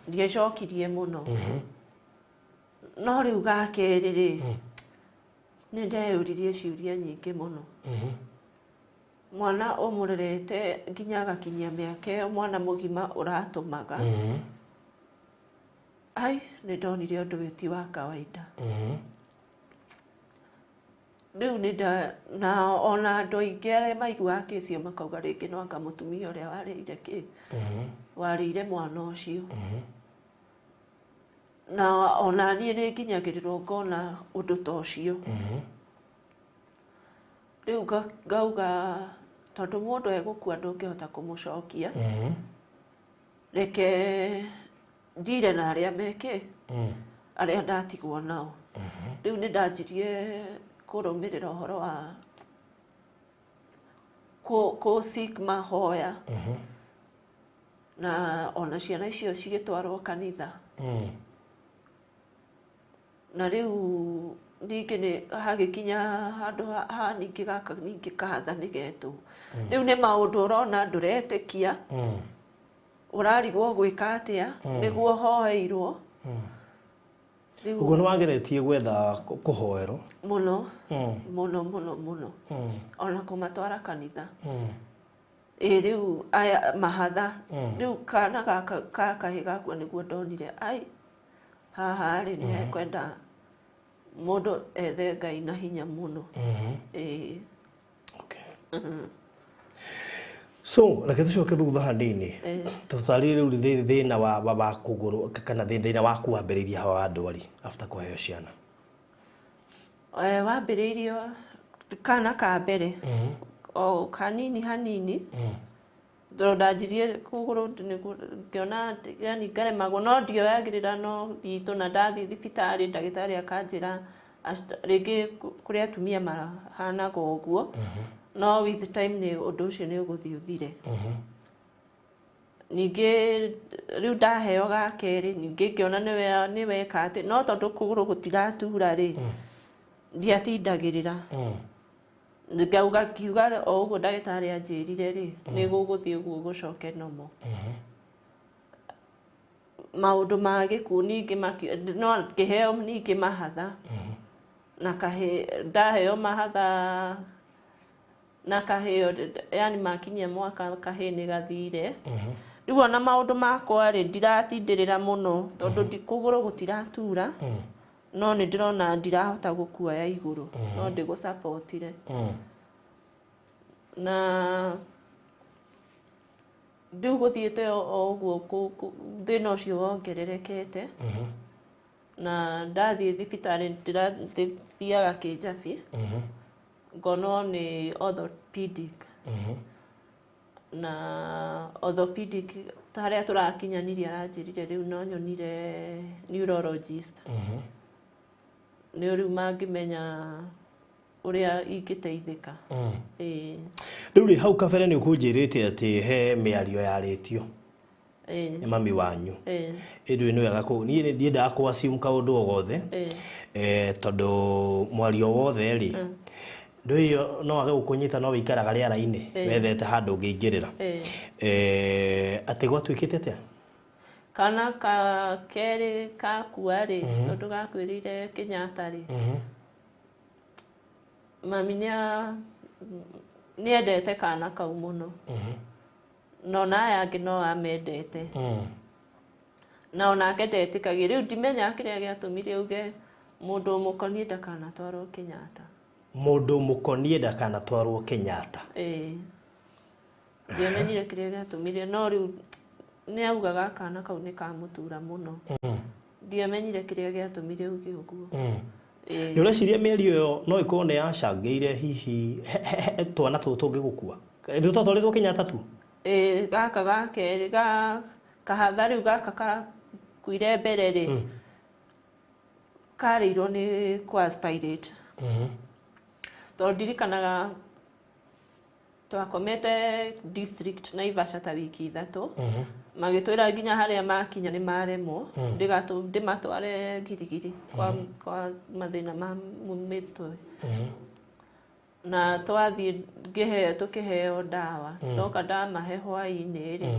ndiacokirie mũno. No rĩu ga kerĩ rĩ, nĩ ndeyũririe ciũria nyingĩ mũno. Mwana ũmũrerete nginya agakinyia mĩaka ĩyo, mwana mũgima ũratũmaga. Ai, nĩ ndonire ũndũ ũyũ ti wa kawaida. Rĩu nĩ nda, na ona andũ aingĩ arĩa maiguaga kĩci ĩyo makauga rĩngĩ no anga mũtumia ũrĩa warĩire kĩ, warĩire mwana ũcio. Na ona niĩ nĩ nginyagĩrĩrwo ngona ũndũ ta ũcio. Rĩu ngauga tondũ mũndũ egũkua ndũngĩhota kũmũcokia, reke ndire na arĩa meke, arĩa ndatigwo nao. Rĩu nĩ ndanjirie kũrũmĩrĩra ũhoro wa kũ seek mahoya. Na ona ciana icio cigĩtwarwo kanitha. Na rĩu ningĩ nĩ hagĩkinya handũ ha ningĩ gaka ningĩ kahatha nĩ getwo. Rĩu nĩ maũndũ ũrona ndũretĩkia, ũrarigwo gwĩka atĩa, nĩguo hoeirwo. Ũguo nĩ wageretie gwetha kũhoerwo? Mũno, mũno, mũno, mũno. Ona kũmatwara kanitha. Ĩ rĩu aya mahatha, rĩu kana gaka ka kahĩ gakua nĩguo ndonire, ai, haha rĩ, nĩ hekwenda mũndũ ethe Ngai na hinya mũno. Ĩ. Okay. So, reke tũcoke thutha hanini. Tũtarĩrie rĩu thĩna wa kũgũrũ kana thĩna waku wambĩrĩirie haha wa ndwari after kũheo ciana. Wambĩrĩirio kana ka mbere. O kanini hanini. Tondũ ndanjirie kũgũrũ nĩguo ngĩona yani ngaremagwo, no ndioyagĩrĩra no ritũ, na ndathiĩ thibitarĩ ndagĩtarĩ akanjĩra rĩngĩ kũrĩ atumia mahanaga ũguo, no with time nĩ ũndũ ũcio nĩ ũgũthiĩ ũthire. Ningĩ rĩu ndaheo ga kerĩ, ningĩ ngĩona nĩ weka atĩ, no tondũ kũgũrũ gũtiratura rĩ, ndiatindagĩrĩra. Ngauga ngiuga o ũguo ndagĩtarĩ anjĩrire rĩ, nĩ gũgũthiĩ ũguo gũcoke nomo. Maũndũ ma gĩkuũ ningĩ no ngĩheo ningĩ mahatha. Na kahĩ, ndaheo mahatha na kahĩo, yani makinyia mwaka kahĩ nĩ gathire. Rĩu ona maũndũ makwa rĩ, ndiratindĩrĩra mũno tondũ kũgũrũ gũtiratura, no nĩ ndĩrona ndirahota gũkuoya igũrũ, no ndĩgũcapotire. Na rĩu gũthiĩte o ũguo thĩna ũcio wongererekete. Na ndathiĩ thibitarĩ ndĩthiaga Kĩnjabi, ngonwo nĩ orthopedic. Na orthopedic harĩa tũrakinyanirie aranjĩrire rĩu no nyonire neurologist. Nĩ rĩu mangĩmenya ũrĩa ingĩteithĩka. Ĩĩ. Rĩu rĩ, hau kabere nĩ ũkũnjĩrĩte atĩ he mĩario yarĩtio nĩ mami wanyu. Ĩndũ nĩ wega niĩ nĩ ndiendaga kũ assume kaũndũ o gothe, tondũ mwario wothe rĩ, ndũĩ no age gũkũnyita no wĩikaraga rĩera-inĩ, wethete handũ ũngĩingĩrĩra. Atĩ gwatuĩkĩte atĩa? Kana ka kerĩ kakua rĩ, tondũ gakuĩrĩire Kenyatta rĩ, mami nĩendete kana kau mũno. No ona aya angĩ no amendete. Na onake ndetĩkagia. Rĩu ndimenyaga kĩrĩa gĩatũmire auge mũndũ ũmũkoniĩ ndakanatwarwo Kenyatta. Mũndũ mũkonie ndakanatwarwo Kenyatta. Ĩĩ, ndiamenyire kĩrĩa gĩatũmire, no rĩu nĩ augaga kana kau nĩ kamũtura mũno. Ndiamenyire kĩrĩa gĩatũmire uge ũguo. Nĩ ũreciria mĩario ĩyo no ĩkorwo nĩ yacangĩire hihi twana tũtũ tũngĩ gũkua? Nĩ twatwarĩtwo Kenyatta tu? Ĩĩ, gaka ga kerĩ ga kahatha rĩu gaka karakuire mbere rĩ, karĩirwo nĩ kũ aspirate. Tondũ ndirikanaga twakomete district Naivasha ta wiki 3, magĩtwĩra nginya harĩa makinya nĩ maremwo, ndĩmatware Girigiri kwa mathĩna ma mĩtwe. Na twathiĩ tũkĩheo ndawa, ndoka ndamahe hwaĩ-inĩ rĩ,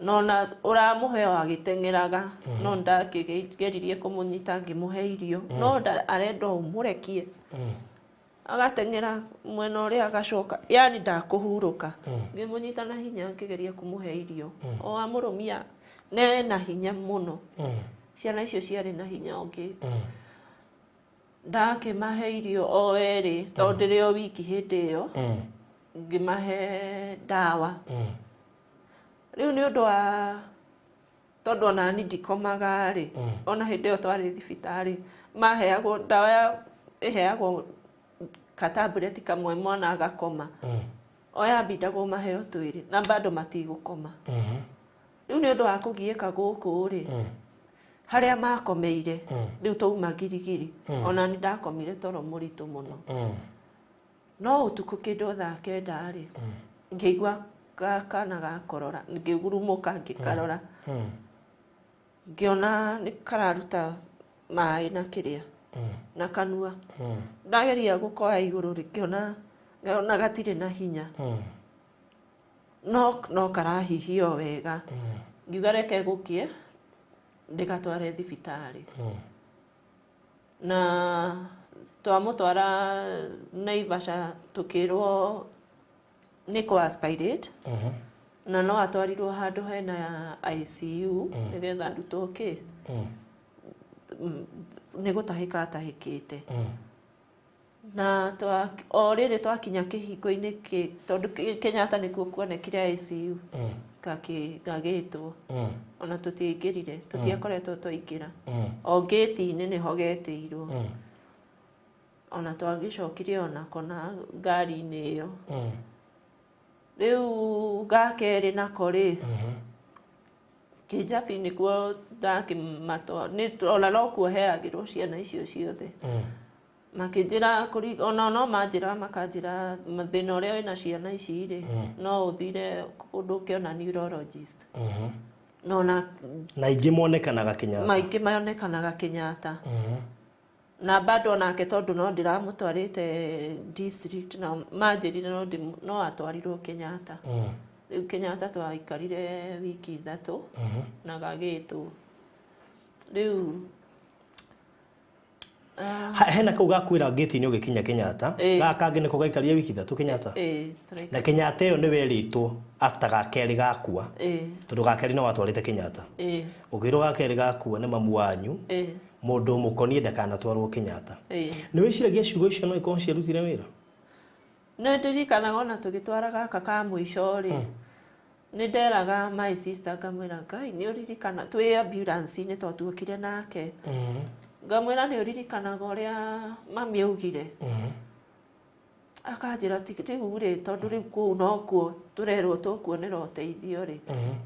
nona ũramũhe o agĩteng'eraga, no ndakĩgeririe kũmũnyita ngĩmũhe irio, no arenda ũmũrekie. Agateng'era mwena ũrĩa agacoka, yani ndakũhurũka. Ngĩmũnyita na hinya ngĩgeria kũmũhe irio, o amũrũmia na hinya mũno. Ciana icio ciarĩ na hinya ũngĩ. Ndakĩmahe irio o erĩ, tondũ ndĩrĩ o wiki hĩndĩ ĩyo, ngĩmahe ndawa. Rĩu nĩ ũndũ wa tondũ ona niĩ ndikomaga rĩ, ona hĩndĩ ĩyo twarĩ thibitarĩ, maheagwo ndawa ya ĩheagwo katabureti kamwe mwana agakoma. O yambindagwo maheo twĩrĩ na bado matigũkoma. Rĩu nĩ ũndũ wa kũgiĩka gũkũ rĩ, harĩa makomeire, rĩu twauma Girigiri, ona nĩ ndakomire toro mũritũ mũno. No ũtukũ kĩndũ thaa 9 rĩ, ngĩigua kana gakorora, ngĩgurumũka ngĩkarora. Ngĩona nĩ kararuta maĩ na kĩrĩa, na kanua. Ndageria gũkoya igũrũ rĩ, ngĩona gatirĩ na hinya. No karahihia o wega. Ngiuga reke gũkie, ndĩgatware thibitarĩ. Na twamũtwara Naivasha tũkĩrwo nĩ kũ aspirate, na no atwarirwo handũ hena ICU nĩgetha arutwo kĩ, nĩ gũtahĩka atahĩkĩte. Na o rĩrĩ twakinya kĩhingo-inĩ tondũ Kenyatta nĩkuo kuonekire ICU, gagĩtwo. Ona tũtiaingĩrire, tũtiakoretwo twaingĩra. O gate-inĩ nĩho getĩirwo. Ona twagĩcokire onako na ngari-inĩ ĩyo. Rĩu ga kerĩ nako rĩ, Kĩnjabi nĩkuo ndakĩmatwara, ona nokuo heagĩrwo ciana icio ciothe. Makĩnjĩra ona no manjĩra makanjĩra thĩna ũrĩa wĩna ciana ici rĩ, no ũthire kũndũ ũkĩona neurologist. No na aingĩ monekanaga Kenyatta. Maingĩ monekanaga Kenyatta. Na bado onake tondũ no ndĩramũtwarĩte district, na manjĩrire no atwarirwo Kenyatta. Rĩu Kenyatta twaikarire wiki 3 na gagĩtwo. Rĩu hena kau gakwĩra gate-inĩ ũgĩkinya Kenyatta, gaka kangĩ nĩko gaikarire wiki 3 Kenyatta. Na Kenyatta ĩyo nĩ werĩtwo after ga kerĩ gakua. Tondũ ga kerĩ no watwarĩte Kenyatta. Ũkĩrwo ga kerĩ gakua nĩ mamu wanyu, mũndũ mũkonie ndakanatwarwo Kenyatta. Nĩ wĩciragia ciugo icio no ikorwo ciarutire wĩra? Nĩ ndirikanaga ona tũgĩtwara gaka ka mũico rĩ, nĩ nderaga my sister ngamwĩra Ngai nĩ ũririkana twĩ ambulance-inĩ tondũ tuokire nake. Ngamwĩra nĩ ũririkanaga ũrĩa mami augire. Akanjĩra ti rĩu rĩ, tondũ rĩu kũu nokuo tũrerwo tũkuonera ũteithio rĩ,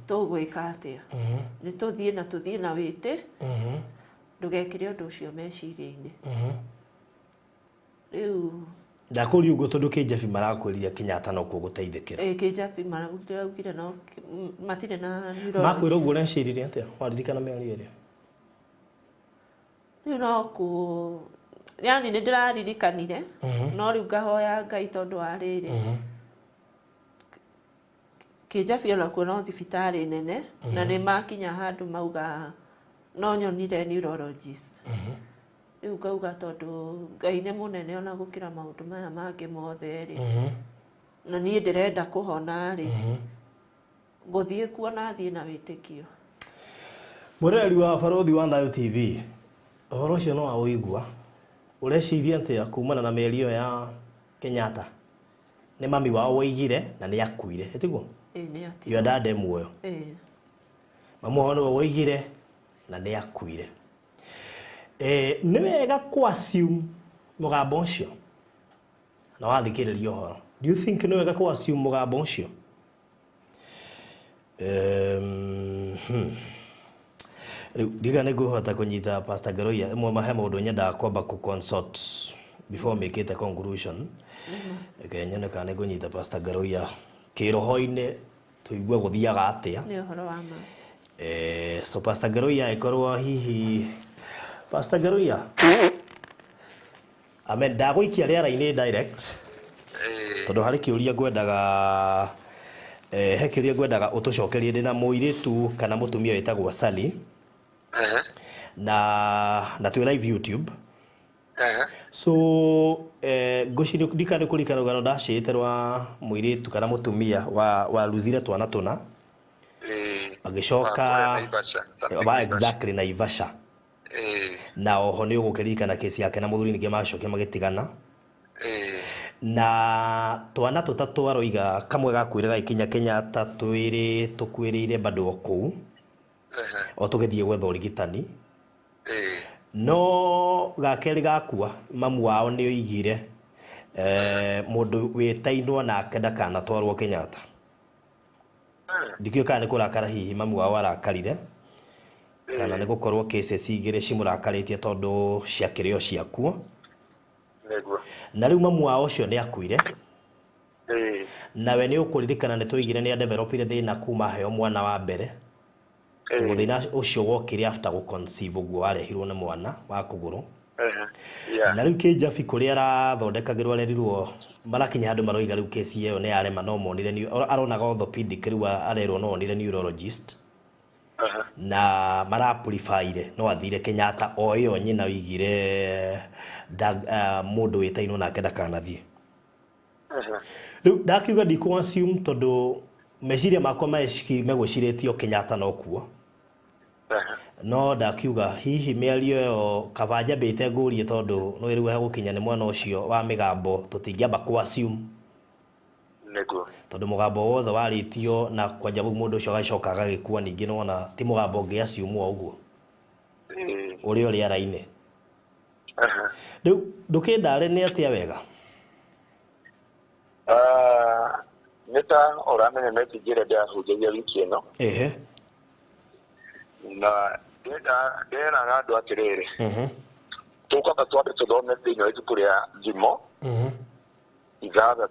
tũgwĩka atĩa? Nĩ tũthiĩ na tũthiĩ na wĩtĩ, ndũgekĩre ũndũ ũcio meciria-inĩ. Rĩu ndakũria ũguo tondũ Kĩnjabi marakwĩrire Kenyatta no kuo gũteithĩkĩra. Kĩnjabi maraugire no matirĩ na neurologist. Makwĩra ũguo ũreciririe atĩa? Waririkana mĩario ĩrĩa? Rĩu no kũ yani nĩ ndĩraririkanire, no rĩu ngahoya Ngai tondũ wa rĩrĩ. Kĩnjabi onakuo no thibitarĩ nene, na nĩ makinya handũ mauga no nyonire neurologist. Rĩu ngauga tondũ Ngai nĩ mũnene ona gũkĩra maũndũ maya mangĩ mothe rĩ, na niĩ ndĩrenda kũhona rĩ, ngũthiĩ kuo na thiĩ na wĩtĩkio. Mwĩroreri wa Barũthi wa Thayo TV, ũhoro ũcio no waũigua. Ũreciria atĩa kumana na mĩario ya Kenyatta? Nĩ mami wao woigire na nĩ akuire, ĩtiguo? Ĩĩ nĩ atĩ. Your dad e muoyo. Ĩĩ. Mamu wao nĩwe woigire na nĩ akuire. Nĩ wega kũ assume mũgambo ũcio na wathikĩrĩria ũhoro. Do you think nĩ wega kũ assume mũgambo ũcio? Rĩu ndiga nĩ ngũhota kũnyita Pastor Ngaruiya ĩmwe mahe maũndũ nyendaga kwamba kũ consult before mĩkĩte conclusion. Reke nyone kana nĩ ngũnyita Pastor Ngaruiya kĩroho-inĩ tũigue gũthiaga atĩa. Nĩ ũhoro wa ma. So Pastor Ngaruiya ĩkorwo hihi Pastor Ngaruiya. Amen, ndagũikia rĩera-inĩ direct tondũ harĩ kĩũria ngwendaga he kĩũria ngwendaga ũtũcokerie ndĩ na mũirĩtu kana mũtumia wĩtagwo Sally na twĩ live YouTube. So ngwĩciria ndikana kũririkana rũgano ndacĩĩte rwa mũirĩtu kana mũtumia wa luzire twana tũna agĩcoka wa exactly Naivasha na oho nĩ ũgũkĩririkana kesi yake na mũthuri ningĩ macokia magĩtigana na twana tũtatũ aroiga kamwe gakuire gagĩkinya Kenyatta twĩrĩ tũkuĩrĩire bado o kũu o tũgĩthiĩ gwetha ũrigitani no gakerĩ gakua mamu wao nĩ oigire mũndũ wĩtainwo nake ndakanatwarwo Kenyatta. Ndikĩũĩ kana nĩ kũrakara hihi mamu wao arakarire kana nĩ gũkorwo cases igĩrĩ cimũrakarĩtie tondũ ciakĩrĩ o ciakuo. Na rĩu mamu wao ũcio nĩ akuire nawe nĩ ũkũririkana nĩ tũigire nĩ adevelopire thĩna kuma aheo mwana wa mbere. Mũthĩna ũcio wokire after gũ-conceive ũguo warehirwo nĩ mwana wa kũgũrũ. Na rĩu kĩnjabi kũrĩa arathondekagĩrwo arerirwo marakinya handũ maroiga rĩu kesi ĩyo nĩ yarema no monire aronaga orthopedic rĩu arerwo no onire neurologist na marapurifaire no athire Kenyatta o ĩyo nyina oigire mũndũ wĩtainwo nake ndakanathiĩ. Rĩu ndakiuga ndikũ assume tondũ meciria makwa megwĩcirĩtio Kenyatta no kuo no ndakiuga hihi mĩario ĩyo kaba njambĩte ngũrie tondũ no rĩu hegũkinya nĩ mwana ũcio wa mĩgambo tũtingĩamba kũ assume tondũ mũgambo wothe warĩtio na kwanja rĩu mũndũ ũcio agacoka agagĩkua ningĩ nĩwona ti mũgambo ũngĩ assume o ũguo ũrĩa ũrĩ ara-inĩ. Rĩu ndũkĩndare nĩ atĩa wega? Nĩ ta ũramenya message ĩrĩa ndĩrahunjagia wiki ĩno. Na nderaga andũ atĩrĩrĩ, tũkwamba twambe tũthome thĩinĩ wa ibuku rĩa Thimo 6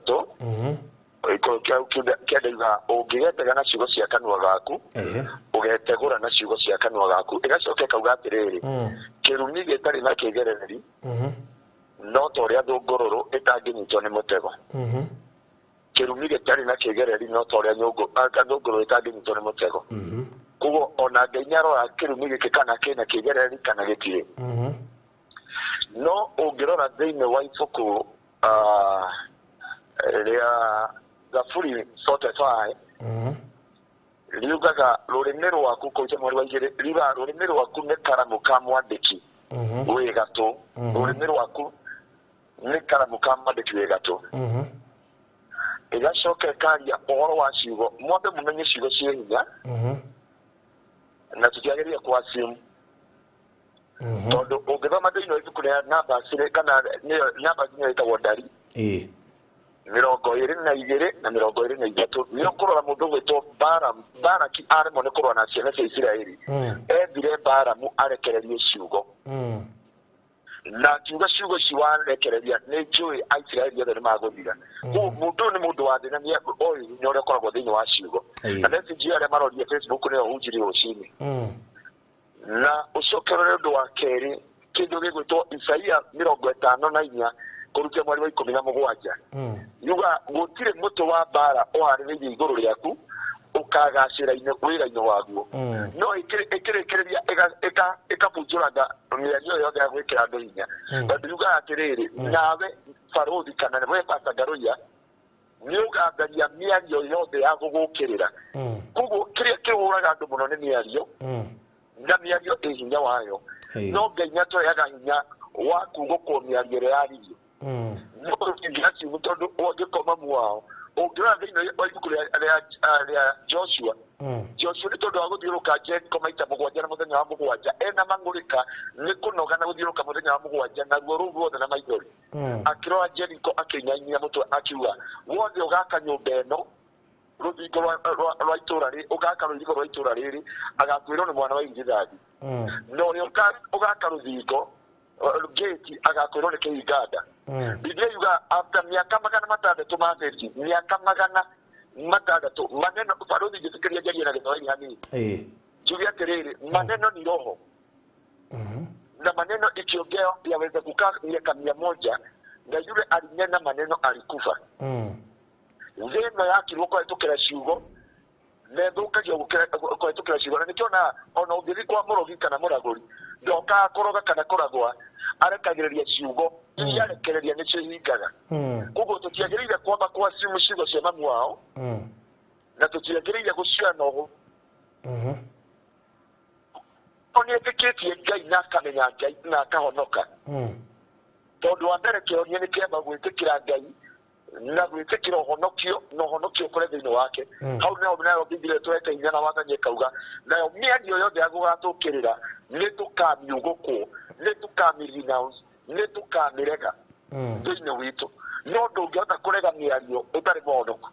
kĩandauga ũngĩgetega na ciugo cia kanua gaku ũgetegũra na ciugo cia kanua gaku. Ĩgacoka ĩkauga atĩrĩrĩ, kĩrumi gĩtarĩ na kĩgerereri no ta ũrĩa thũngũrũrũ ĩtangĩnyitwo nĩ mũtego. Kĩrumi gĩtarĩ na kĩgereri no ta ũrĩa thũngũrũrũ ĩtangĩnyitwo nĩ mũtego. Koguo ona Ngai nĩarora kĩrumi gĩkĩ kana kĩna kĩgereri kana gĩtirĩ. No ũngĩrora thĩinĩ wa ibuku rĩa Thaburi 45 riugaga rũrĩmĩ rwaku kũu mweri wa igĩrĩ riugaga rũrĩmĩ rwaku nĩ karamu ka mwandĩki wĩ gatũ. Rũrĩmĩ rwaku nĩ karamu ka mwandĩki wĩ gatũ. Ĩgacoka ĩkaria ũhoro wa ciugo, mwambe mũmenye ciugo ciĩ hinya na tũtiagĩrĩire kũ assume tondũ ũngĩthoma thĩinĩ wa ibuku rĩa Numbers kana nĩyo Numbers nĩyo ĩtagwo ndari 22 na 23 nĩ ũkũrora mũndũ ũgwĩtwo Baraki aremwo nĩ kũrũa na ciana cia Isiraeli. Ethire Baramu arekererie ciugo na akiuga ciugo ici warekereria nĩ njũĩ Aisiraeli othe nĩ magũthira. Koguo mũndũ ũyũ nĩ mũndũ wa thĩna nĩ oĩ hinya ũrĩa ũkoragwo thĩinĩ wa ciugo. Na message ĩyo arĩa maroria Facebook nĩyo hunjirie rũcinĩ. Na ũcoke ũrore ũndũ wa kerĩ kĩndũ gĩgwĩtwo Isaia 54 kũruta mweri wa 17. Yuga gũtirĩ mũtĩ wa mbara ũharĩrĩirie igũrũ rĩaku ũkagacĩra-inĩ wĩra-inĩ waguo. No ĩkĩrĩkĩrĩria ĩkabunjũranga mĩario yothe ya gwĩkĩra andũ hinya. Tondũ yugaga atĩrĩrĩ, nawe barũthi kana we Pastor Ngaruiya nĩ ũgatharia mĩario yothe ya gũgũkĩrĩra. Koguo kĩrĩa kĩhũraga andũ mũno nĩ mĩario na mĩario ĩ hinya wayo. No Ngai nĩatũheaga hinya Wa kugũkwo mĩario ĩrĩa yaririo. No tũtingĩaciumu tondũ ũngĩkorwo mamu wao ũngĩrora thĩinĩ wa ibuku rĩa Joshua. Joshua nĩ tondũ wa gũthiũrũka Jericho maita mũgwanja na mũthenya wa mũgwanja ena mang'ũrĩka nĩ kũnoga na gũthiũrũka mũthenya wa mũgwanja naruo rũu ruothe na maithori. Akĩrora Jericho akĩinainia mũtwe akiuga wothe ũgaka nyũmba ĩno rũthingo rwa itũra rĩ ũgaka rũirigo rwa itũra rĩrĩ agakuĩrwo nĩ mwana wa irigithathi. Na ũrĩa ũgaka rũthingo gate agakwĩrwo nĩ kĩhinganda. Biblia yuga after miaka 650 ma 50 miaka 600 maneno barothi njĩtĩkĩria njarie na Gĩthwaĩri hanini. Njuge atĩrĩrĩ maneno ni roho. Na maneno ikiongea yaweza kukaa miaka 100 na yule alinena maneno alikufa. Thĩ ĩno yakirwo kũhetũkĩra ciugo na ĩthũkagio kũhetũkĩra ciugo na nĩkĩo ona ũngĩthiĩ kwa mũrogi kana mũragũri ndokaga kũroga kana kũragwa arekagĩrĩria ciugo iria arekereria nĩcio ihingaga. Koguo tũtiagĩrĩire kwamba kwa ciugo cia mamu wao na tũtiagĩrĩire gũcioya na ũhũthũ. No nĩetĩkĩtie Ngai na akamenya Ngai na akahonoka. Tondũ wa mbere kĩhonia nĩ kĩamba gwĩtĩkĩra Ngai na gwĩtĩkĩra ũhonokio na ũhonokio ũkore thĩinĩ wake. Hau nĩho nayo Biblia ĩtũhete hinya na wathani ĩkauga nayo mĩario yothe ya gũgatũkĩrĩra nĩ tũkamiugũkwo nĩ tũkami-renounce nĩ tũkamĩrega thĩinĩ witũ. No ndũngĩhota kũrega mĩario ũtarĩ mũhonoku.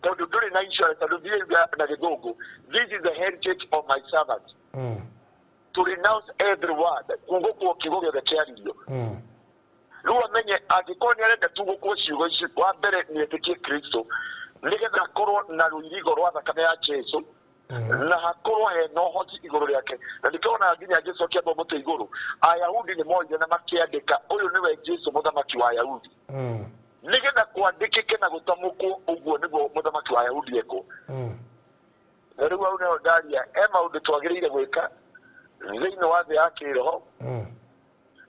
Tondũ ndũrĩ na insurance tondũ Biblia na Gĩthũngũ this is the heritage of my servant. To renounce every word kugũkwo kiugo gĩothe kĩaririo. Rĩu amenye angĩkorwo nĩ arenda tugũkwo ciugo ici wa mbere nĩ etĩkie Kristo nĩgetha akorwo na rũirigo rwa thakame ya Jesu na hakorwo hena ũhoti igũrũ rĩake. Na nĩkĩo onaga nginya Jesu akĩambwo mũtĩ igũrũ Ayahudi nĩ moire na makĩandĩka ũyũ nĩwe Jesu mũthamaki wa Ayahudi. Nĩgetha kwandĩkĩke na gũtamũkwo ũguo nĩguo mũthamaki wa Ayahudi ekwo. Na rĩu hau nĩho ndaria he maũndũ twagĩrĩire gwĩka thĩinĩ wa thĩ ya kĩroho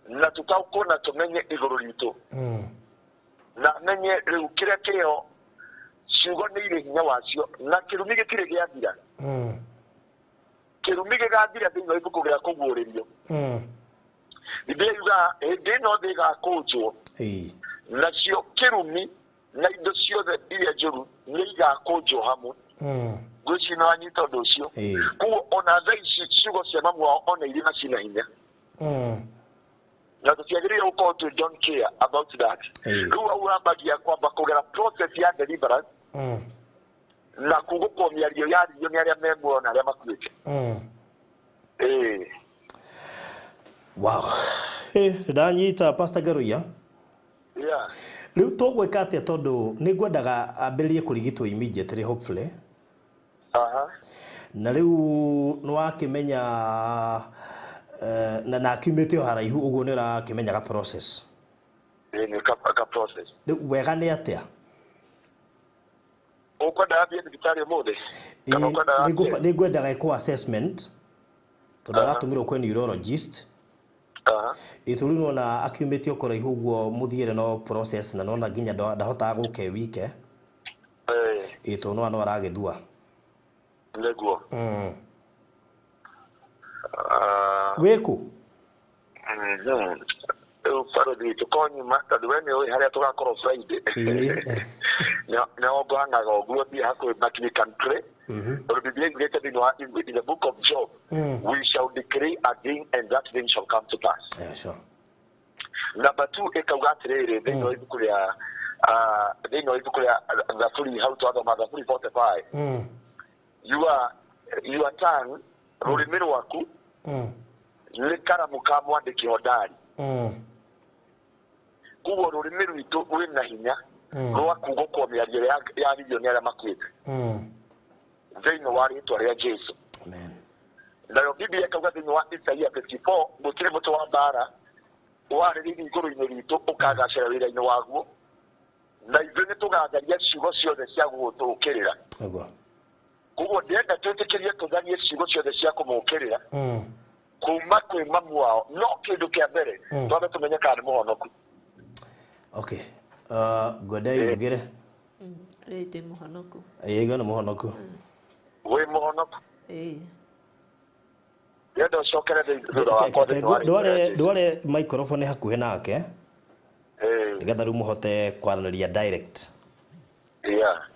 na tũtaũkwo na tũmenye igũrũ ritũ. Na menye rĩu kĩrĩa kĩho ciugo nĩ irĩ hinya wacio na kĩrumi gĩtirĩ gĩathira. Kĩrumi gĩgathira thĩinĩ wa ibuku rĩa kũguũrĩrio. Biblia yugaga hĩndĩ ĩno thĩ ĩgakũnjwo nacio kĩrumi na indo ciothe iria njũru nĩ igakũnjwo hamwe. Ngwĩciria nĩ wanyita ũndũ ũcio. Koguo ona thaa ici ciugo cia mamu wao ona irĩ na cina hinya. Na tũtiagĩrĩire gũkorwo twĩ don't care about that. Rĩu hau wambagia kwamba kũgera process ya deliverance na kugũkwo mĩario yaririo nĩ arĩa me muoyo na arĩa makuĩte. Wow. Ndanyita Pastor Ngaruiya. Yeah. Rĩu tũgwĩka atĩa tondũ nĩ ngwendaga ambĩrĩrie kũrigitwo immediately hopefully. Na rĩu nĩ wakĩmenya na akiumĩte o haraihu ũguo nĩ ũrakĩmenya ga process. Nĩ ka process. Rĩu wega nĩ atĩa? Ũkwenda athiĩ thibitarĩ ũmũthĩ? Kana ũkwenda athiĩ? Nĩ ngwendaga ĩkwo assessment tondũ aratũmirwo kwĩ neurologist. Ĩtũ rĩu nĩwona akiumĩte o kũraihu ũguo mũthiĩre no process na nona nginya ndahotaga gũka e wike. Ĩtũ nĩwona no aragĩthua. Nĩguo. Wĩkũ? Rĩu barothi tũkorwo nyuma tondũ we nĩ ũĩ harĩa tũgakorwo Friday. Nĩho ngũhangaga ũguo thiĩ hakuhĩ but we can pray. Tondũ Biblia yugĩte thĩinĩ wa in the book of Job we shall decree a thing and that thing shall come to pass. Yeah, sure. Number 2 ĩkauga atĩrĩrĩ thĩinĩ wa ibuku rĩa thĩinĩ wa ibuku rĩa Thaburi hau twathoma Thaburi 45. Your tongue rũrĩmĩ rwaku nĩ karamu ka mwandĩki hodari. Koguo rũrĩmĩ rwitũ rwĩna hinya rwa kugũkwo mĩario yaririo nĩ arĩa makuĩte thĩinĩ wa rĩtwa rĩa Jesu. Amen. Nayo Biblia ĩkauga thĩinĩ wa Isaia 54 gũtirĩ mũtĩ wa mbara warĩrĩirie igũrũ-inĩ ritũ ũkagacĩra wĩra-inĩ waguo na ithuĩ nĩ tũgatharia ciugo ciothe cia gũgũtũũkĩrĩra. Koguo ndĩrenda twĩtĩkĩrie tũtharie ciugo ciothe cia kũmũũkĩrĩra kuma kwĩ mamu wao no kĩndũ kĩa mbere twambe tũmenye kana nĩ mũhonoku. Okay. Ngwenda yugĩre. Rĩ ndĩ mũhonoku. Ĩĩ nĩ mũhonoku. Wĩ mũhonoku? Ĩĩ. Ndĩrenda ũcokere thutha wakwa thĩinĩ wa rĩĩtwa rĩa Ndware Jesũ. ndware microphone hakuhĩ nake nĩgetha rĩu mũhote kwaranĩria direct. Yeah.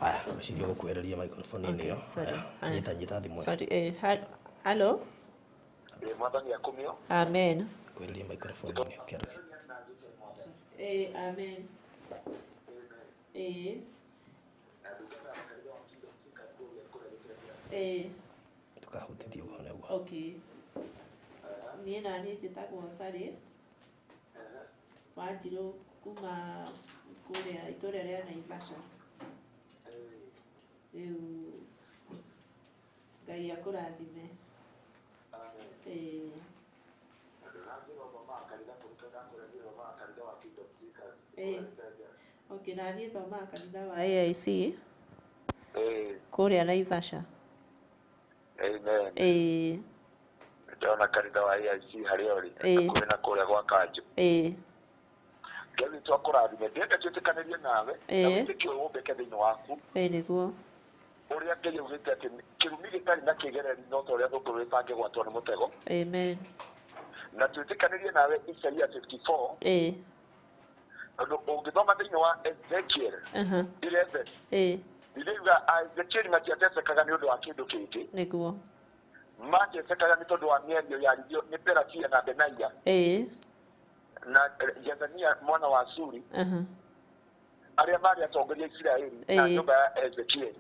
Aya, ngwĩciria gũkuhĩrĩria microphone-inĩ ĩyo. Okay, sorry. Aya, nyita nyita thimũ ĩyo. Sorry, hello. Mwathani akumio. Amen. Kuhĩrĩria microphone-inĩ ĩyo kĩarĩ. Amen. Ndũkahutithie ũguo nĩguo. Okay. Niĩ naniĩ njĩtagwo Sally Wanjirũ kuma kũrĩa itũũra rĩa Naivasha. Rĩu Ngai akũrathime. Okay, naniĩ thomaga kanitha wa AIC kũrĩa Naivasha. Amen. Ndona kanitha wa AIC harĩa ũrĩ hakuhĩ na kũrĩa gwa Kanjũ. Ngai witũ akũrathime. Ndĩrenda twĩtĩkanĩrie nawe na wĩtĩkio ũyũ ũmbĩke thĩinĩ waku. Nĩguo. Ũrĩa Ngai augĩte atĩ kĩrumi gĩtarĩ na kĩgereri no ta ũrĩa thũngũrũ ĩtangĩgwatwo nĩ mũtego. Amen. Na twĩtĩkanĩrie nawe Isaia 54. Tondũ ũngĩthoma thĩinĩ wa Ezekiel 11. Ndĩrauga Ezekiel matiatesekaga nĩ ũndũ wa kĩndũ kĩngĩ. Nĩguo. Matesekaga nĩ tondũ wa mĩario yaririo nĩ Pelatia na Benaia na Jezania mwana wa Suri arĩa marĩ atongoria a Isiraeli na nyũmba ya Ezekiel.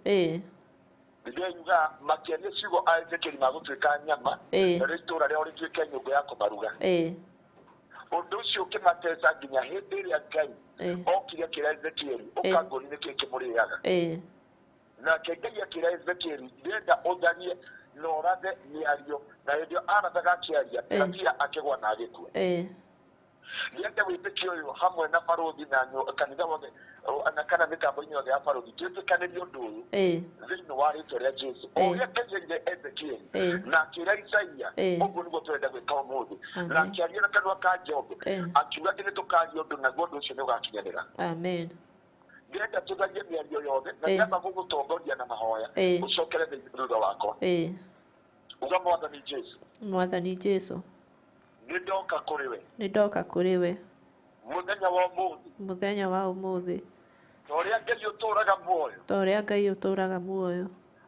Ndĩrauga makĩaria ciugo a Ezekiel magũtuĩka nyama narĩo itũũra rĩao rĩtuĩke nyũngũ ya kũmaruga. Ũndũ ũcio ũkĩmateca nginya hĩndĩ ĩrĩa Ngai okire akĩra Ezekiel ũka ngũri nĩkĩĩ kĩmũrĩaga. Nake Ngai akĩra Ezekiel ndĩrenda ũtharie na ũrathe mĩario, na hĩndĩ ĩyo arathaga akĩaria Pelatia akĩgwa na agĩkua. Ndĩrenda wĩtĩkio ũyũ hamwe na barũthi na kanitha wothe na kana mĩtambo-inĩ yothe ya barũthi twĩtĩkanĩrie ũndũ ũyũ thĩinĩ wa rĩĩtwa rĩa Jesũ. O ũrĩa Ngai erire Ezekiel na akĩra Isaia, ũguo nĩguo tũrenda gwĩka ũmũthĩ. Na akĩaria na kanua ka Job akiuga atĩ nĩtũkaria ũndũ naguo ũndũ ũcio nĩũgakinyanĩra. Amen. Ndĩrenda tũtharie mĩario yothe na ndĩrenda gũgũtongoria na mahoya ũcokere thutha wakwa. Uga Mwathani Jesũ. Mwathani Jesũ. Nĩndoka kũrĩ we. Nĩndoka kũrĩ we. Mũthenya wa ũmũthĩ. Mũthenya wa ũmũthĩ. Ta ũrĩa Ngai ũtũũraga muoyo. Ta ũrĩa Ngai ũtũũraga muoyo.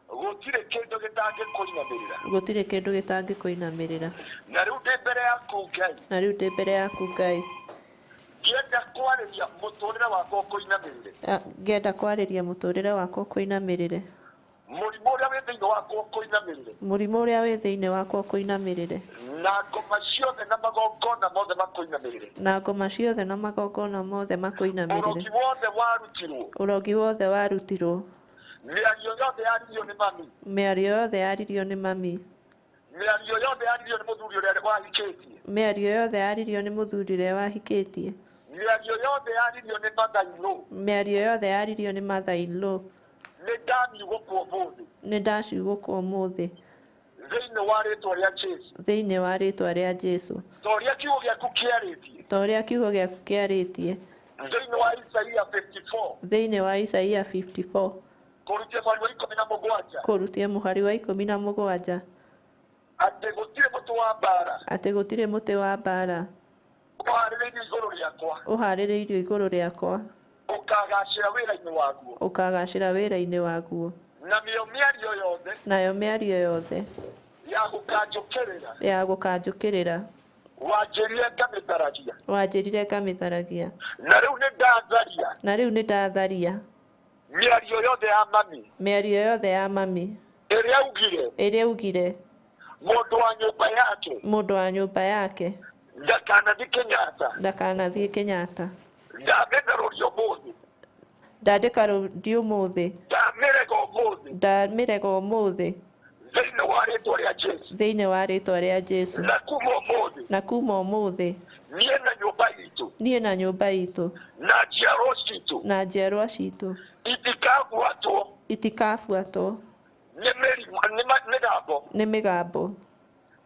Gũtirĩ kĩndũ gĩtangĩkũinamĩrĩra. Gũtirĩ kĩndũ gĩtangĩkũinamĩrĩra. Na rĩu ndĩ mbere yaku Ngai. Na rĩu ndĩ mbere yaku Ngai. Ngĩenda kwarĩria mũtũũrĩre wakwa ũkũinamĩrĩre. Ngĩenda kwarĩria mũtũũrĩre wakwa ũkũinamĩrĩre. Mũrimũ ũrĩa wĩ thĩinĩ wakwa ũkũinamĩrĩre. Mũrimũ ũrĩa wĩ thĩinĩ wakwa ũkũinamĩrĩre. Na ngoma ciothe na magongona mothe makũinamĩrĩre. Na ngoma ciothe na magongona mothe makũinamĩrĩre. Ũrogi wothe warutirwo. Ũrogi wothe warutirwo. Mĩario yothe yaririo nĩ mami. Mĩario yothe yaririo nĩ mami. Mĩario yothe yaririo nĩ mũthuri ũrĩa wahikĩtie. Mĩario yothe yaririo nĩ mũthuri ũrĩa wahikĩtie. Mĩario yothe yaririo nĩ mother-in-law. Mĩario yothe yaririo nĩ mother-in-law. Nĩ ndamiugũkwo ũmũthĩ. Nĩ ndaciugũkwo ũmũthĩ. Thĩinĩ wa rĩĩtwa rĩa Jesũ. Thĩinĩ wa rĩĩtwa rĩa Jesũ. Ta ũrĩa kiugo gĩaku kĩarĩtie. Ta ũrĩa kiugo gĩaku kĩarĩtie. Thĩinĩ wa Isaia 54. Thĩinĩ wa Isaia 54. Kũrutia mũhari wa 17. Kũrutia mũhari wa 17. Atĩ gũtirĩ mũtĩ wa mbaara. Atĩ gũtirĩ mũtĩ wa mbaara. Ũhaarĩrĩirio igũrũ rĩakwa. Ũhaarĩrĩirio igũrũ rĩakwa. Ũkagacĩra wĩra-inĩ waguo. Ũkagacĩra wĩra-inĩ waguo. Nayo mĩario yothe. Nayo mĩario yothe. Ya gũkanjũkĩrĩra. Ya gũkanjũkĩrĩra. Wanjĩrire ngamĩtharagia. Wanjĩrire ngamĩtharagia. Na rĩu nĩ ndatharia. Na rĩu nĩ ndatharia. Mĩario yothe ya mami. Mĩario yothe ya mami. Ĩrĩa augire. Ĩrĩa augire. Mũndũ wa nyũmba yake. Mũndũ wa nyũmba yake. Ndakanathiĩ Kenyatta. Ndakanathiĩ Kenyatta. Ndamĩtharũria ũmũthĩ. Ndandĩka rũndi ũmũthĩ. Ndamĩrega ũmũthĩ. Ndamĩrega ũmũthĩ. Thĩinĩ wa rĩĩtwa rĩa Jesũ. Thĩinĩ wa rĩĩtwa rĩa Jesũ. Na kuma ũmũthĩ. Na kuma ũmũthĩ. Niĩ na nyũmba itũ. Niĩ na nyũmba itũ. Na njiarwa citũ. Na njiarwa citũ. Itikabuatwo. Itikabuatwo. Nĩ mĩrimũ, nĩ mĩgambo. Nĩ mĩgambo.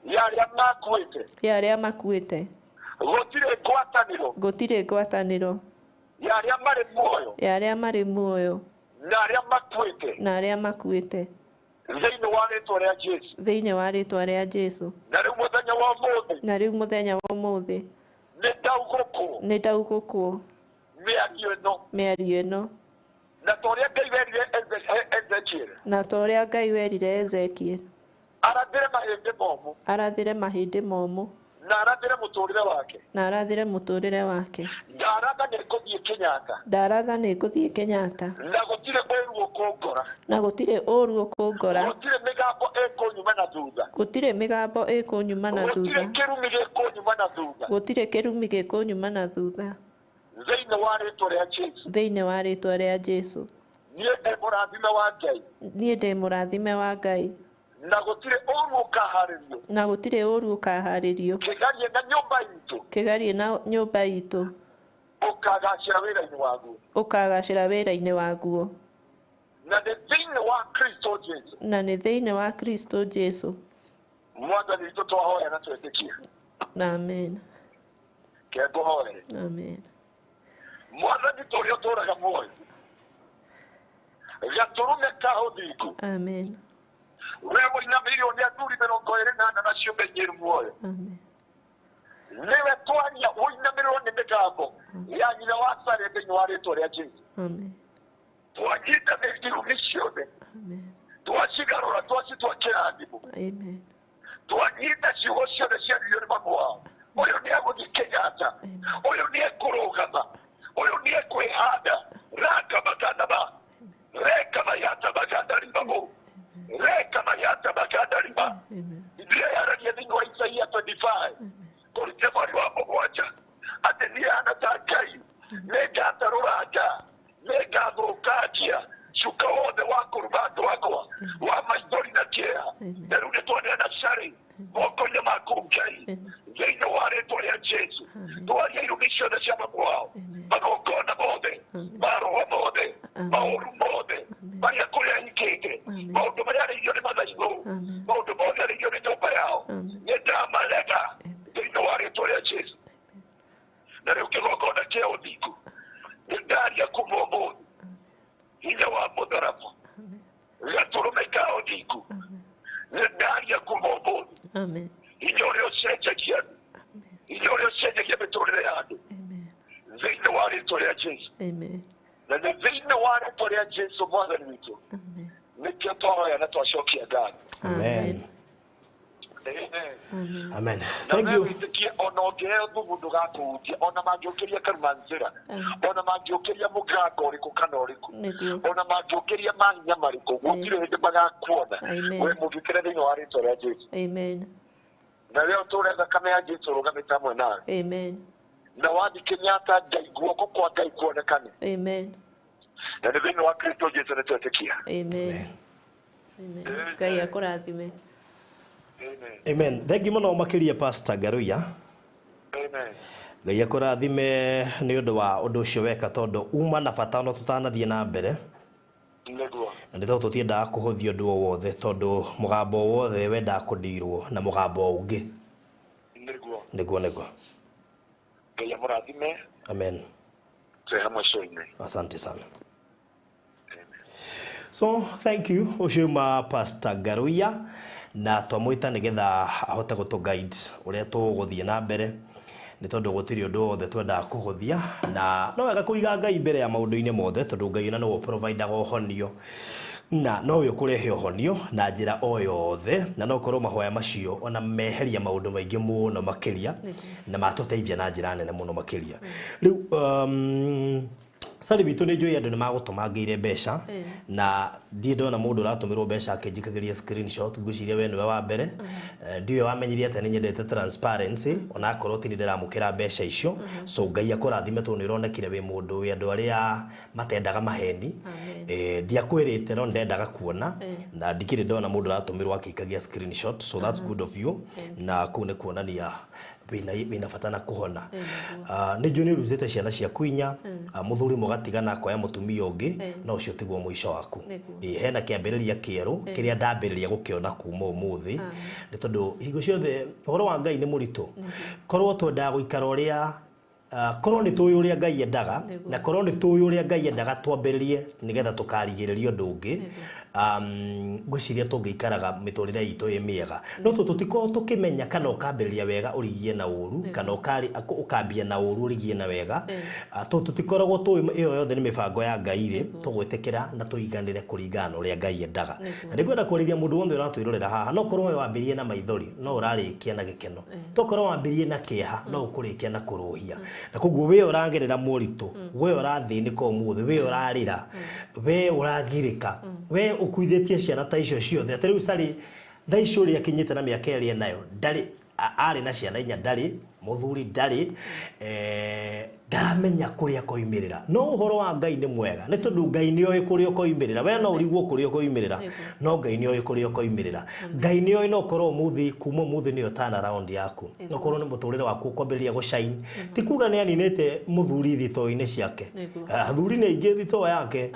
Ya arĩa makuĩte. Ya arĩa makuĩte. Gũtirĩ ngwatanĩro. Gũtirĩ ngwatanĩro. Ya arĩa marĩ muoyo. Ya arĩa marĩ muoyo. Na arĩa makuĩte. Na arĩa makuĩte. Thĩinĩ wa rĩtwa rĩa Jesu. Thĩinĩ wa rĩtwa rĩa Jesu. Na rĩu mũthenya wa ũmũthĩ. Na rĩu mũthenya wa ũmũthĩ. Nĩ ndaugũkwo. Nĩ ndaugũkwo. Mĩario ĩno. Mĩario ĩno. Na ta ũrĩa Ngai werire Ezekiel. Na ta ũrĩa Ngai werire Ezekiel. Arathĩre mahĩndĩ momũ. Arathĩre mahĩndĩ momũ. Na arathĩre mũtũrĩre wake. Na arathĩre mũtũrĩre wake. Ndaratha nĩ ngũthiĩ Kenyatta. Ndaratha nĩ ngũthiĩ Kenyatta. Na gũtirĩ ũru ũkũngora. Na gũtirĩ ũru ũkũngora. Gũtirĩ mĩgambo ĩkũnyuma na thutha. Gũtirĩ mĩgambo ĩkũnyuma na thutha. Gũtirĩ kĩrumi gĩkũnyuma na thutha. Gũtirĩ kĩrumi gĩkũnyuma na thutha. Thĩinĩ wa rĩtwa rĩa Jesu. Thĩinĩ wa rĩtwa rĩa Jesu. Niĩ ndĩ mũrathime wa Ngai. Niĩ ndĩ mũrathime wa Ngai. Na gũtirĩ ũru ũkaharĩrio. Na gũtirĩ ũru ũkaharĩrio. Kĩgarie na nyũmba itũ. Kĩgarie na nyũmba itũ. Ũkagacĩra wĩra-inĩ waguo. Ũkagacĩra wĩra-inĩ waguo. Na nĩ thĩinĩ wa Kristo Jesu. Na nĩ thĩinĩ wa Kristo Jesu. Mwathani witũ twahoya na twetĩkia. Amen. Kengũhoere. Amen. Mwathani tũrĩa ũtũũraga muoyo. Gatũrũme ka ũthingu. Amen. We mũinamĩrĩirwo nĩ athuri 24 na ciũmbe nyĩru muoyo. Amen. Nĩwe twaria ũinamĩrĩrwo nĩ mĩgambo ya nyina wa Sare thĩinĩ wa rĩtwa rĩa Jesu. Amen. Twanyita irumi ciothe. Amen. Twacigarũra twacitua kĩrathimo. Amen. Twanyita ciugo ciothe ciaririo nĩ mamu wao. Ũyũ nĩ egũthiĩ Kenyatta. Ũyũ nĩ ekũrũgama. Ũyũ nĩ ekwĩhanda. Raka makanaba. Reka mayata maganda rimamo. Reka mayata maganda rima. Biblia yaragia thĩinĩ wa Isaia 25. Kũruta mweri wa mũgwanja. Atĩ niĩ hana ta Ngai. Nĩngatarũranga. Nĩngathũkangia cuka wothe wa kũruma andũ akwa. Wa maithori na kĩeha. Na rĩu nĩtwaneana carĩ moko-inĩ maku Ngai. Thĩinĩ wa rĩtwa rĩa Jesu. Twaria irumi ciothe cia mamu wao. Magongona mothe. Maroho mothe. Maũru mothe. Marĩa kũrĩa ahikĩte. Maũndũ marĩa arĩirio nĩ mathaithũ. Maũndũ mothe arĩirio nĩ nyũmba yao. Nĩ ndamarega thĩinĩ wa rĩtwa rĩa Jesu. Na rĩu kĩgongona kĩa ũthingu. Nĩ ndaria kuma ũmũthĩ. Hinya wa mũtharaba. Gatũrũme ka ũthingu. Nĩ ndaria kuma ũmũthĩ. Amen. Hinya ũrĩa ũcenjagia andũ. Hinya ũrĩa ũcenjagia mĩtũrĩre ya andũ. Thĩinĩ wa rĩtwa rĩa Jesu. Amen. Na nĩ thĩinĩ wa rĩtwa rĩa Jesu mwathani witũ. Amen. Nĩkĩo twahoya na twacokia ngatho. Amen. Amen. Amen. Na Thank we you. wĩtĩkie ona ũngĩheo thumu ndũgakũhutia ona mangĩũkĩria karumanzĩra ona mangĩũkĩria mũgango ũrĩkũ kana ũrĩkũ Nĩguo. ona mangĩũkĩria mahinya marĩkũ gũtirĩ hĩndĩ magakuona. Amen. We mũgitĩre thĩinĩ wa rĩtwa rĩa Jesu. Amen. Na we ũtũũre thakame ya Jesu ũrũgamĩte hamwe nawe. Amen. Na wathiĩ Kenyatta Ngai guoko kwa Ngai kuonekane. Amen. Na nĩ thĩinĩ wa Kristo Jesu nĩ twetĩkia. Amen. Amen. Ngai akũrathime. Amen. Amen. Thank you mũno makĩria Pastor Ngaruiya. Amen. Ngai akũrathime nĩ ũndũ wa ũndũ ũcio weka tondũ uma na bata no tũtanathiĩ na mbere. Nĩguo. Na nĩ tondũ tũtiendaga kũhũthia ũndũ o wothe tondũ mũgambo o wothe wendaga kũndirwo na mũgambo ũngĩ. Nĩguo. Nĩguo nĩguo. Ngai amũrathime. Amen. Twĩ hamwe show-inĩ. Asante sana. So thank you ũcio uma Pastor Ngaruiya na twamwĩta nĩgetha ahote gũtũ guide ũrĩa tũgũthiĩ na mbere nĩ tondũ gũtirĩ ũndũ wothe twendaga kũhũthia na no wega kũiga Ngai mbere ya maũndũ-inĩ mothe tondũ Ngai ona nĩwe ũprovidaga ũhonio na nowe ũkũrehe ũhonio na njĩra o yothe na no korwo mahoya macio ona meheria maũndũ maingĩ mũno makĩria na matũteithia na njĩra nene mũno makĩria. Rĩu Sari witũ nĩ njũĩ andũ nĩ magũtũmangĩire mbeca na ndirĩ ndona mũndũ ũratũmĩrwo mbeca akĩnjikagĩria screenshot ngwĩciria we nĩwe wa mbere. Ndiũĩ wamenyire atĩa nĩ nyendete transparency ona akorwo ti nĩ ndĩramũkĩra mbeca icio. So Ngai akũrathime tondũ nĩ ũronekire wĩ mũndũ wĩ andũ arĩa matendaga maheni. Ndiakwĩrĩte no ndendaga kuona na ndikĩrĩ ndona mũndũ ũratũmĩrwo akĩikagia screenshot, so that's good of you na kũu nĩ kuonania wĩna bata na kũhona. Nĩ njũĩ nĩ ũrutĩte ciana ciaku inya, mũthuri mũgatigana akoya mũtumia ũngĩ, no ũcio tiguo mũico waku. Hena kĩambĩrĩria kĩerũ kĩrĩa ndambĩrĩria gũkĩona kuma ũmũthĩ nĩ tondũ hingo ciothe ũhoro wa Ngai nĩ mũritũ. Korwo twendaga gũikara ũrĩa korwo nĩ tũĩ ũrĩa Ngai endaga na korwo nĩ tũĩ ũrĩa Ngai endaga twambĩrĩrie nĩgetha tũkarigĩrĩria ũndũ ũngĩ. Ngwĩciria tũngĩikaraga mĩtũrĩre itũ ĩ mĩega no tũtikorwo tũkĩmenya kana ũkambĩrĩria wega ũrigie na ũru kana ũkambia na ũru ũrigie na wega. Tũtikoragwo tũĩ ĩyo yothe nĩ mĩbango ya Ngai rĩ tũgwĩtĩkĩra na tũiganĩre kũringana na ũrĩa Ngai endaga. Na nĩngwenda kwarĩria mũndũ wothe ũratwĩrorera haha no korwo we wambĩrĩrie na maithori no ũrarĩkia na gĩkeno, tokorwo wambĩrĩrie na kĩeha no ũkũrĩkia na kũrũhia. Na koguo we ũragerera moritũ, we ũrathĩnĩka ũmũthĩ, we ũrarĩra, we ũragirĩka, we ũkuithĩtie ciana ta icio ciothe atĩ rĩu Sally thaa ici ũrĩa akinyĩte na mĩaka ĩrĩa enayo ndarĩ arĩ na ciana inya ndarĩ mũthuri ndarĩ ndaramenya kũrĩa koimĩrĩra. No ũhoro wa Ngai nĩ mwega nĩ tondũ Ngai nĩ oĩ kũrĩa ũkoimĩrĩra. We no ũrigwo kũrĩa ũkoimĩrĩra no Ngai nĩ oĩ kũrĩa ũkoimĩrĩra. Ngai nĩ oĩ no ũkorwo ũmũthĩ kuma ũmũthĩ nĩyo turn around yaku, no ũkorwo nĩ mũtũrĩre waku ũkwambĩrĩria gũshine. Ti kuga nĩ aninĩte mũthuri thitoo-inĩ ciake, athuri nĩ aingĩ thitoo yake.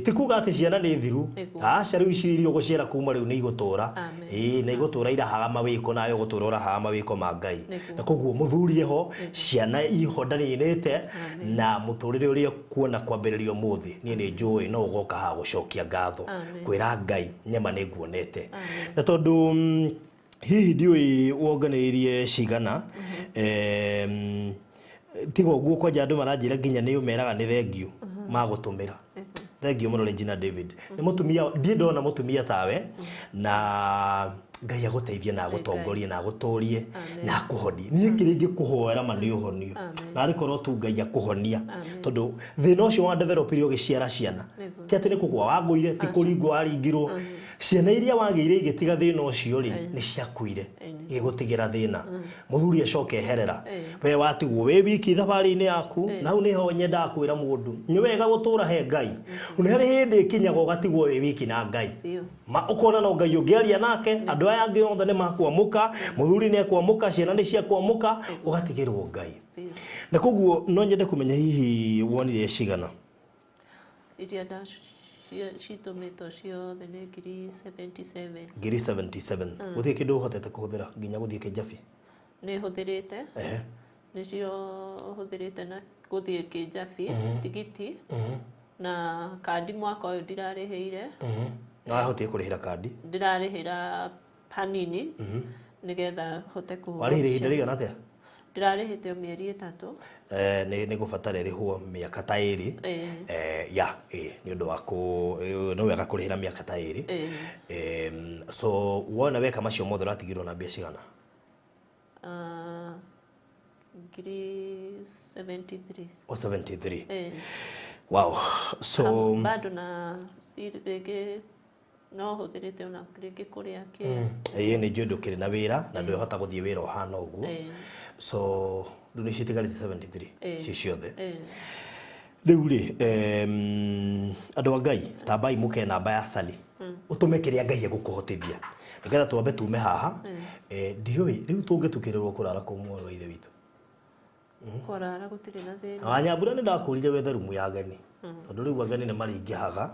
Ti kuga atĩ ciana nĩ thiru, aca rĩu ici iria ũgũciara kuma rĩu nĩ igũtũra, na igũtũra irahaga mawĩko nawe ũgũtũra ũrahaga mawĩko ma Ngai. Na koguo mũthuri eho, ciana iho ndaninĩte, na mũtũrĩre ũrĩa kuona kwambĩrĩria ũmũthĩ niĩ nĩ njũĩ no ũgoka haha gũcokia ngatho kwĩra Ngai nyama nĩ nguonete. Na tondũ hihi ndiũĩ wonganĩrĩirie cigana, tiga ũguo kwanja andũ maranjĩra nginya nĩ ũmeraga nĩ thengiũ magũtũmĩra. Thengiũ mũno Regina David nĩ mũtumia, ndiĩ ndona mũtumia tawe, na Ngai agũteithie na agũtongorie na agũtũrie na akũhonie. Niĩ kĩrĩa ingĩkũhoera ma nĩ ũhonio, na arĩ korwo tu Ngai akũhonia, tondũ thĩna ũcio wa developire ũgĩciara ciana ti atĩ nĩ kũgũa wagũire, ti kũringwo waringirwo. Ciana iria wagĩire igĩtiga thĩna ũcio rĩ nĩ ciakuire igĩgũtigĩra thĩna. Mũthuri acoke eherera, we watigwo wĩ wiki thabarĩ-inĩ yaku. Na hau nĩho nyendaga kwĩra mũndũ nĩ wega gũtũra he Ngai. Nĩ harĩ hĩndĩ ĩkinyaga ũgatigwo wĩ wiki na Ngai, ũkona no Ngai ũngĩaria nake, andũ aya angĩ othe nĩ makwamũka, mũthuri nĩ ekwamũka, ciana nĩ ciakwamũka, ũgatigĩrwo Ngai. Na koguo no nyende kũmenya hihi wonire cigana iria citũmĩtwo ciothe nĩ ngiri 77. Ngiri 77, gũtirĩ kĩndũ ũhotete kũhũthĩra nginya gũthiĩ Kĩnjabi? Nĩ hũthĩrĩte, nĩcio hũthĩrĩte na gũthiĩ Kĩnjabi, tigiti na kandi. Mwaka ũyũ ndirarĩhĩire. No wahotire kũrĩhĩra kandi? Ndĩrarĩhĩra hanini nĩgetha hote kũhũra. Warĩhire ihinda rĩigana atĩa? Ndĩrarĩhĩte o mĩeri 3. Nĩ gũbatara ĩrĩhwo mĩaka ta 2. Ya nĩ ũndũ wa kũ nĩ wega kũrĩhĩra mĩaka ta 2. So wona weka macio mothe ũratigirwo na mbia cigana? Ngiri 73. O 73? Wow. So bado na still rĩngĩ no hũthĩrĩte ona rĩngĩ kũrĩa kĩ. Ĩĩ nĩ njũĩ ndũkĩrĩ na wĩra na ndwĩhota gũthiĩ wĩra ũhana ũguo, so rĩu nĩ citigarĩte 73 ci ciothe. Rĩu rĩ, andũ a Ngai, tambai mũke namba ya Sally ũtũme kĩrĩa Ngai egũkũhotithia nĩgetha twambe tume haha. Ndiũĩ rĩu tũngĩtukĩrĩrwo kũrara kũu mwarĩ wa ithe witũ. Kũrara gũtirĩ na thĩna. Wanyambura nĩ ndakũrire wethe rumu ya ageni tondũ rĩu ageni nĩ marĩingĩhaga,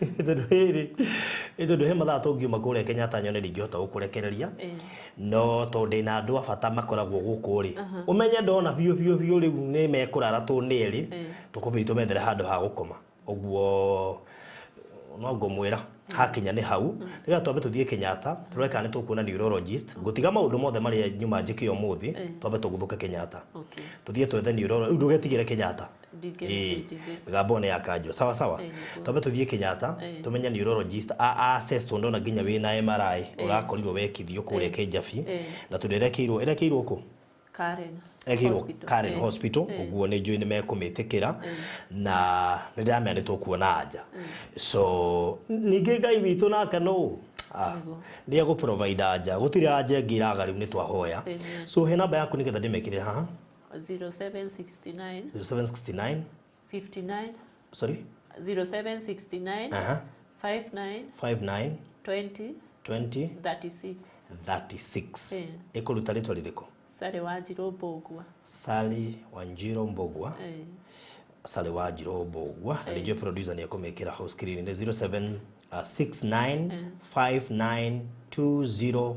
tondũ rĩrĩ tondũ he mathaa tũngiuma kũrĩa Kenyatta nyone ndingĩhota gũkũrekereria, no tondũ ndĩna andũ a bata makoragwo gũkũ rĩ, ũmenye ndona biũ biũ biũ rĩu nĩ mekũrara tũ nĩ erĩ tũkũmĩri tũmethere handũ ha gũkoma ũguo no ngũmwĩra hakinya nĩ hau nĩgetha twambe tũthiĩ Kenyatta tũrore kana nĩ tũkuona neurologist. Ngũtiga maũndũ mothe marĩa nyuma njĩke ũmũthĩ, twambe tũguthũke Kenyatta tũthiĩ twethe neurologist. Rĩu ndũgetigĩre Kenyatta. Mĩgambo nĩ ya kanjũ sawa sawa. Twambe tũthiĩ Kenyatta tũmenye neurologist a assess tondũ ndona nginya wĩna MRI ũrakorirwo wekithio kũrĩa Kĩnjabi na tondũ ĩrekĩirwo ĩrekĩirwo kũ? Karen Ekĩirwo Hospital. Karen Hospital. Ũguo nĩ njũĩ nĩ mekũmĩtĩkĩra na nĩ ndĩramenya nĩ tũkuona anja. So ningĩ Ngai witũ nake no nĩ egũ provide anja, gũtirĩ anja ĩngĩ iraga rĩu nĩ twahoya. Amen. So he namba yaku nĩgetha ndĩmĩkĩre haha. 0769 0769 59 Sorry? 0769 59 59 20 20 36. 36. Ĩkũruta rĩtwa rĩrĩkũ? Sally Wanjirũ Mbũgua. Sally Wanjirũ Mbũgua. Sally Wanjirũ Mbũgua, na nĩnjũĩ producer nĩ ekũmĩkĩra hau screen nĩ 0769 59 2036,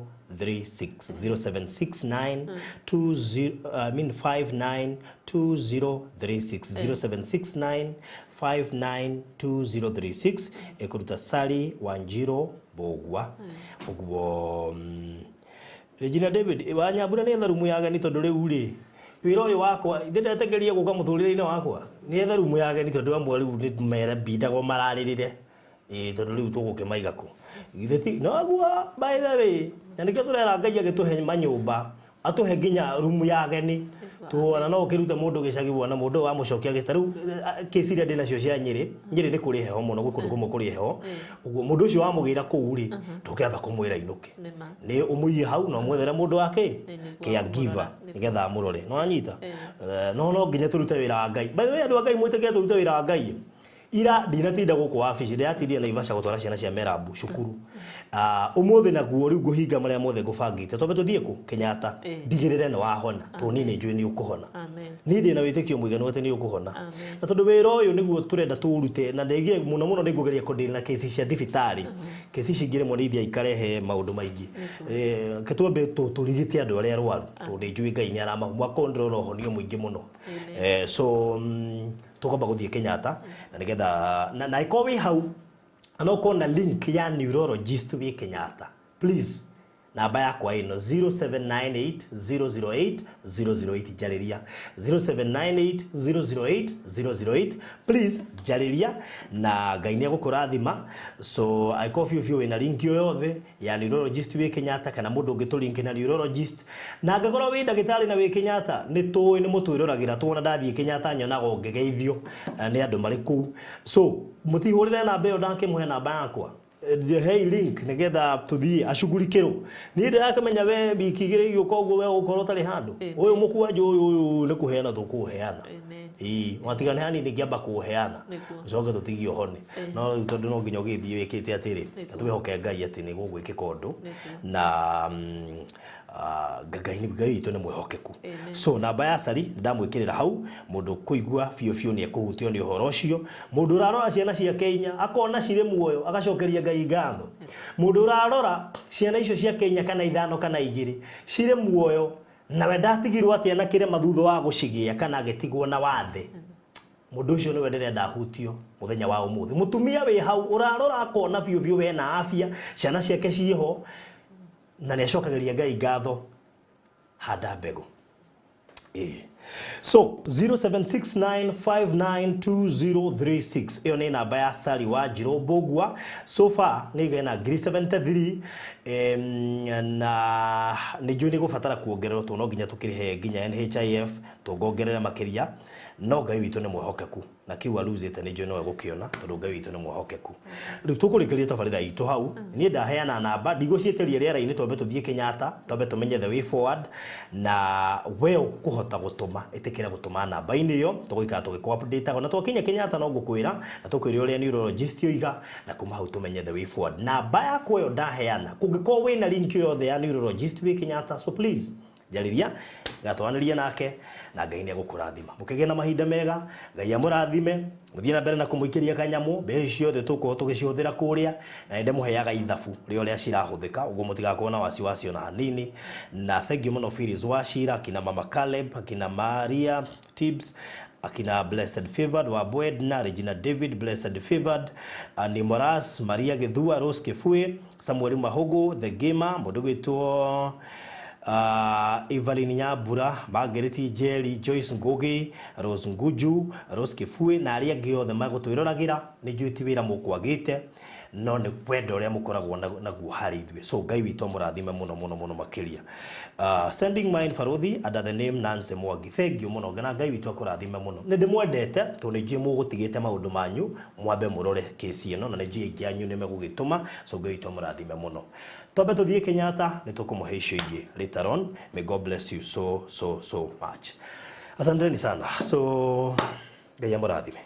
0769 20, I mean 59 2036, 0769 592036 ĩkũruta Sally Wanjiru Mbũgua ũguo. Regina David wa Nyambura nĩ etha rumu ya ageni, tondũ rĩu rĩ wĩra ũyũ wakwa ithe ndetegeria gũka mũtũrĩre-inĩ wakwa nĩ etha rumu ya ageni, tondũ amwe rĩu nĩ mere mbindagwo mararĩrĩre, ĩĩ, tondũ rĩu tũgũkĩmaiga kũ? Githĩ ti noguo? By the way, na nĩkĩo tũrera Ngai agĩtũhe manyũmba, atũhe nginya rumu ya ageni, tuona no ũkĩrute mũndũ gĩcagi, wona mũndũ ũyũ wamũcokia gĩcita. Rĩu kĩci iria ndĩ nacio cia Nyĩrĩ, Nyĩrĩ nĩ kũrĩ heho mũno, gwĩ kũndũ kũmwe kũrĩ heho ũguo. Mũndũ ũcio wamũgĩra kũu rĩ, ndũkĩamba kũmwĩra inũke, Nĩma. nĩ ũmũige hau na ũmwethere mũndũ wa kĩ Nĩguo caregiver amũrora. Nĩgetha amũrore. Nĩ wanyita? No nginya tũrute wĩra wa Ngai. By the way, andũ a Ngai, mwĩtĩkĩre tũrute wĩra wa Ngai. Ira ndinatinda gũkũ wabici, ndĩratindire Naivasha gũtwara ciana cia Merabu cukuru. Ũmũthĩ naguo rĩu ngũhinga marĩa mothe ngũbangĩte, twambe tũthiĩ kũ Kenyatta. Ndigĩrĩre nĩ wahona, tondũ niĩ nĩ njũĩ nĩ ũkũhona. Amen. Niĩ ndĩ na wĩtĩkio mũiganu atĩ nĩ ũkũhona. Amen. Na tondũ wĩra ũyũ nĩguo tũrenda tũũrute na ndĩgie mũno mũno, nĩ ngũgeria kũdeal na kesi cia thibitarĩ. Kesi ici ingĩ rĩmwe nĩ ithiaga ikarehe maũndũ maingĩ. Reke twambe tũrigite andũ arĩa arwaru, tondũ nĩ njũĩ Ngai nĩ aramahu. Mwaka ũyũ ndĩrona ũhonio mũingĩ mũno. So tũkwamba gũthiĩ Kenyatta na nĩgetha na ĩkorwo wĩ hau na no ũkorwo na link ya neurologist wĩ Kenyatta, please, namba yakwa ĩno 0798 008 008, njarĩria 0798 008 008, please njarĩria na Ngai nĩ egũkũrathima. So angĩkorwo biũ biũ wĩna link o yothe ya neurologist wĩ Kenyatta kana mũndũ ũngĩ tũlink na neurologist, na angĩkorwo wĩ ndagĩtarĩ na wĩ Kenyatta, nĩ tũĩ nĩ mũtwĩroragĩra. Tuona ndathiĩ Kenyatta nyonaga ũngĩgeithio nĩ andũ marĩ kũu, so mũtihũrĩre namba ĩyo, ndakĩmũhe namba yakwa. Hei link nĩgetha tũthiĩ acugurikĩrwo. Niĩ ndĩrakĩmenya we wiki 2 igĩũka ũguo we ũgũkorwo ũtarĩ handũ. Amen. Ũyũ mũkwanjũ ũyũ nĩ kũheana tũkũũheana. Amen. Ĩĩ, watigane hanini ngĩamba kũũheana, Nĩguo. ũcoke tũtigie ũhone. No rĩu tondũ no nginya ũgĩthiĩ wĩkĩte atĩrĩ, Nĩguo. twĩhoke Ngai atĩ nĩ gũgwĩkĩka ũndũ. Nĩguo. Na Ngai Ngai witũ nĩ mwĩhokeku. Amen. So namba ya Sari ndamwĩkĩrĩra hau. Mũndũ kũigua biũ biũ nĩ ekũhutio nĩ ũhoro ũcio. Mũndũ ũrarora ciana ciake inya akona cirĩ muoyo, agacokeria Ngai ngatho. Mũndũ ũrarora ciana icio ciake inya kana ithano kana igĩrĩ cirĩ muoyo, nawe ndatigirwo atĩa na kĩrema thutha wa gũcigĩa kana agĩtigwo na wathe, mũndũ ũcio nĩwe ndĩrenda ahutio mũthenya wa ũmũthĩ. Mũtumia wĩ hau ũrarora akona biũ biũ wena afya, ciana ciake ciĩho na nĩ acokagĩria Ngai ngatho, handa mbegũ. Ĩĩ. So 0769592036 ĩyo nĩ namba ya Sally wa Njirũ Mbũgua. So far nĩ igena 1073, na nĩ njũĩ nĩ gũbatara kuongererwo, tondũ no nginya tũkĩrĩhe nginya NHIF, tũngongerera makĩria, no Ngai witũ nĩ mwĩhokeku na kĩu aluzĩte nĩ njũĩ nowe gũkĩona, tondũ Ngai witũ nĩ mwĩhokeku. Rĩu tũkũrĩkĩria tabarĩra itũ hau. Niĩ ndaheana namba, ndigũciĩtĩria rĩera-inĩ. Twambe tũthiĩ Kenyatta, twambe tũmenye the way forward, na we ũkũhota gũtũma, ĩtĩkĩra gũtũma namba-inĩ ĩyo, tũgũikara tũgĩkũ update na twakinya Kenyatta no ngũkwĩra na tũkwĩre ũrĩa neurologist oiga, na kuma hau tũmenye the way forward. Namba yakwa ĩyo ndaheana, kũngĩkorwo wĩna link yothe ya neurologist wĩ Kenyatta, so please njarĩria, gatwaranĩrie nake na Ngai nĩ egũkũrathima. Mũkĩgĩe na mahinda mega, Ngai amũrathime, mũthiĩ na mbere na kũmũikĩria kanyamũ. Mbeca ciothe tũgũkorwo tũgĩcihũthĩra kũrĩa na nĩ ndĩmũheaga ithabu rĩa ũrĩa cirahũthĩka, ũguo mũtigakorwo na wasiwasi ona hanini. Na thank you mũno Phyllis Wachira, akina Mama Caleb, akina Maria Tibbs, akina Blessed Favored wa Bwedna, Regina David, Blessed Favored, Nimoras, Maria Githua, Rose Kifue, Samuel Mahogo, The Gamer, mũndũ gwĩtwo Evelyn Nyambura, Margaret Njeri, Joyce Ngugi, Rose Nguju, Rose Kifue na arĩa angĩ othe magũtwĩroragĩra. Nĩ njũĩ ti wĩra mũkwagĩte, no nĩ wendo ũrĩa mũkoragwo naguo harĩ ithuĩ. So Ngai witũ amũrathime mũno mũno mũno makĩria. Sending mine, Baruthi, under the name Nancy Mwangi. Thank you mũno na Ngai witũ akũrathime mũno. Nĩ ndĩmwendete tondũ nĩ njũĩ mũgũtigĩte maũndũ manyu mwambe mũrore kesi ĩno, na nĩ njũĩ aingĩ anyu nĩ megũgĩtũma. So Ngai witũ amũrathime mũno. Twambe tũthiĩ Kenyatta, nĩ tũkũmũhe icio ingĩ later on. May God bless you so so so much. Asanteni sana. So Ngai amũrathime.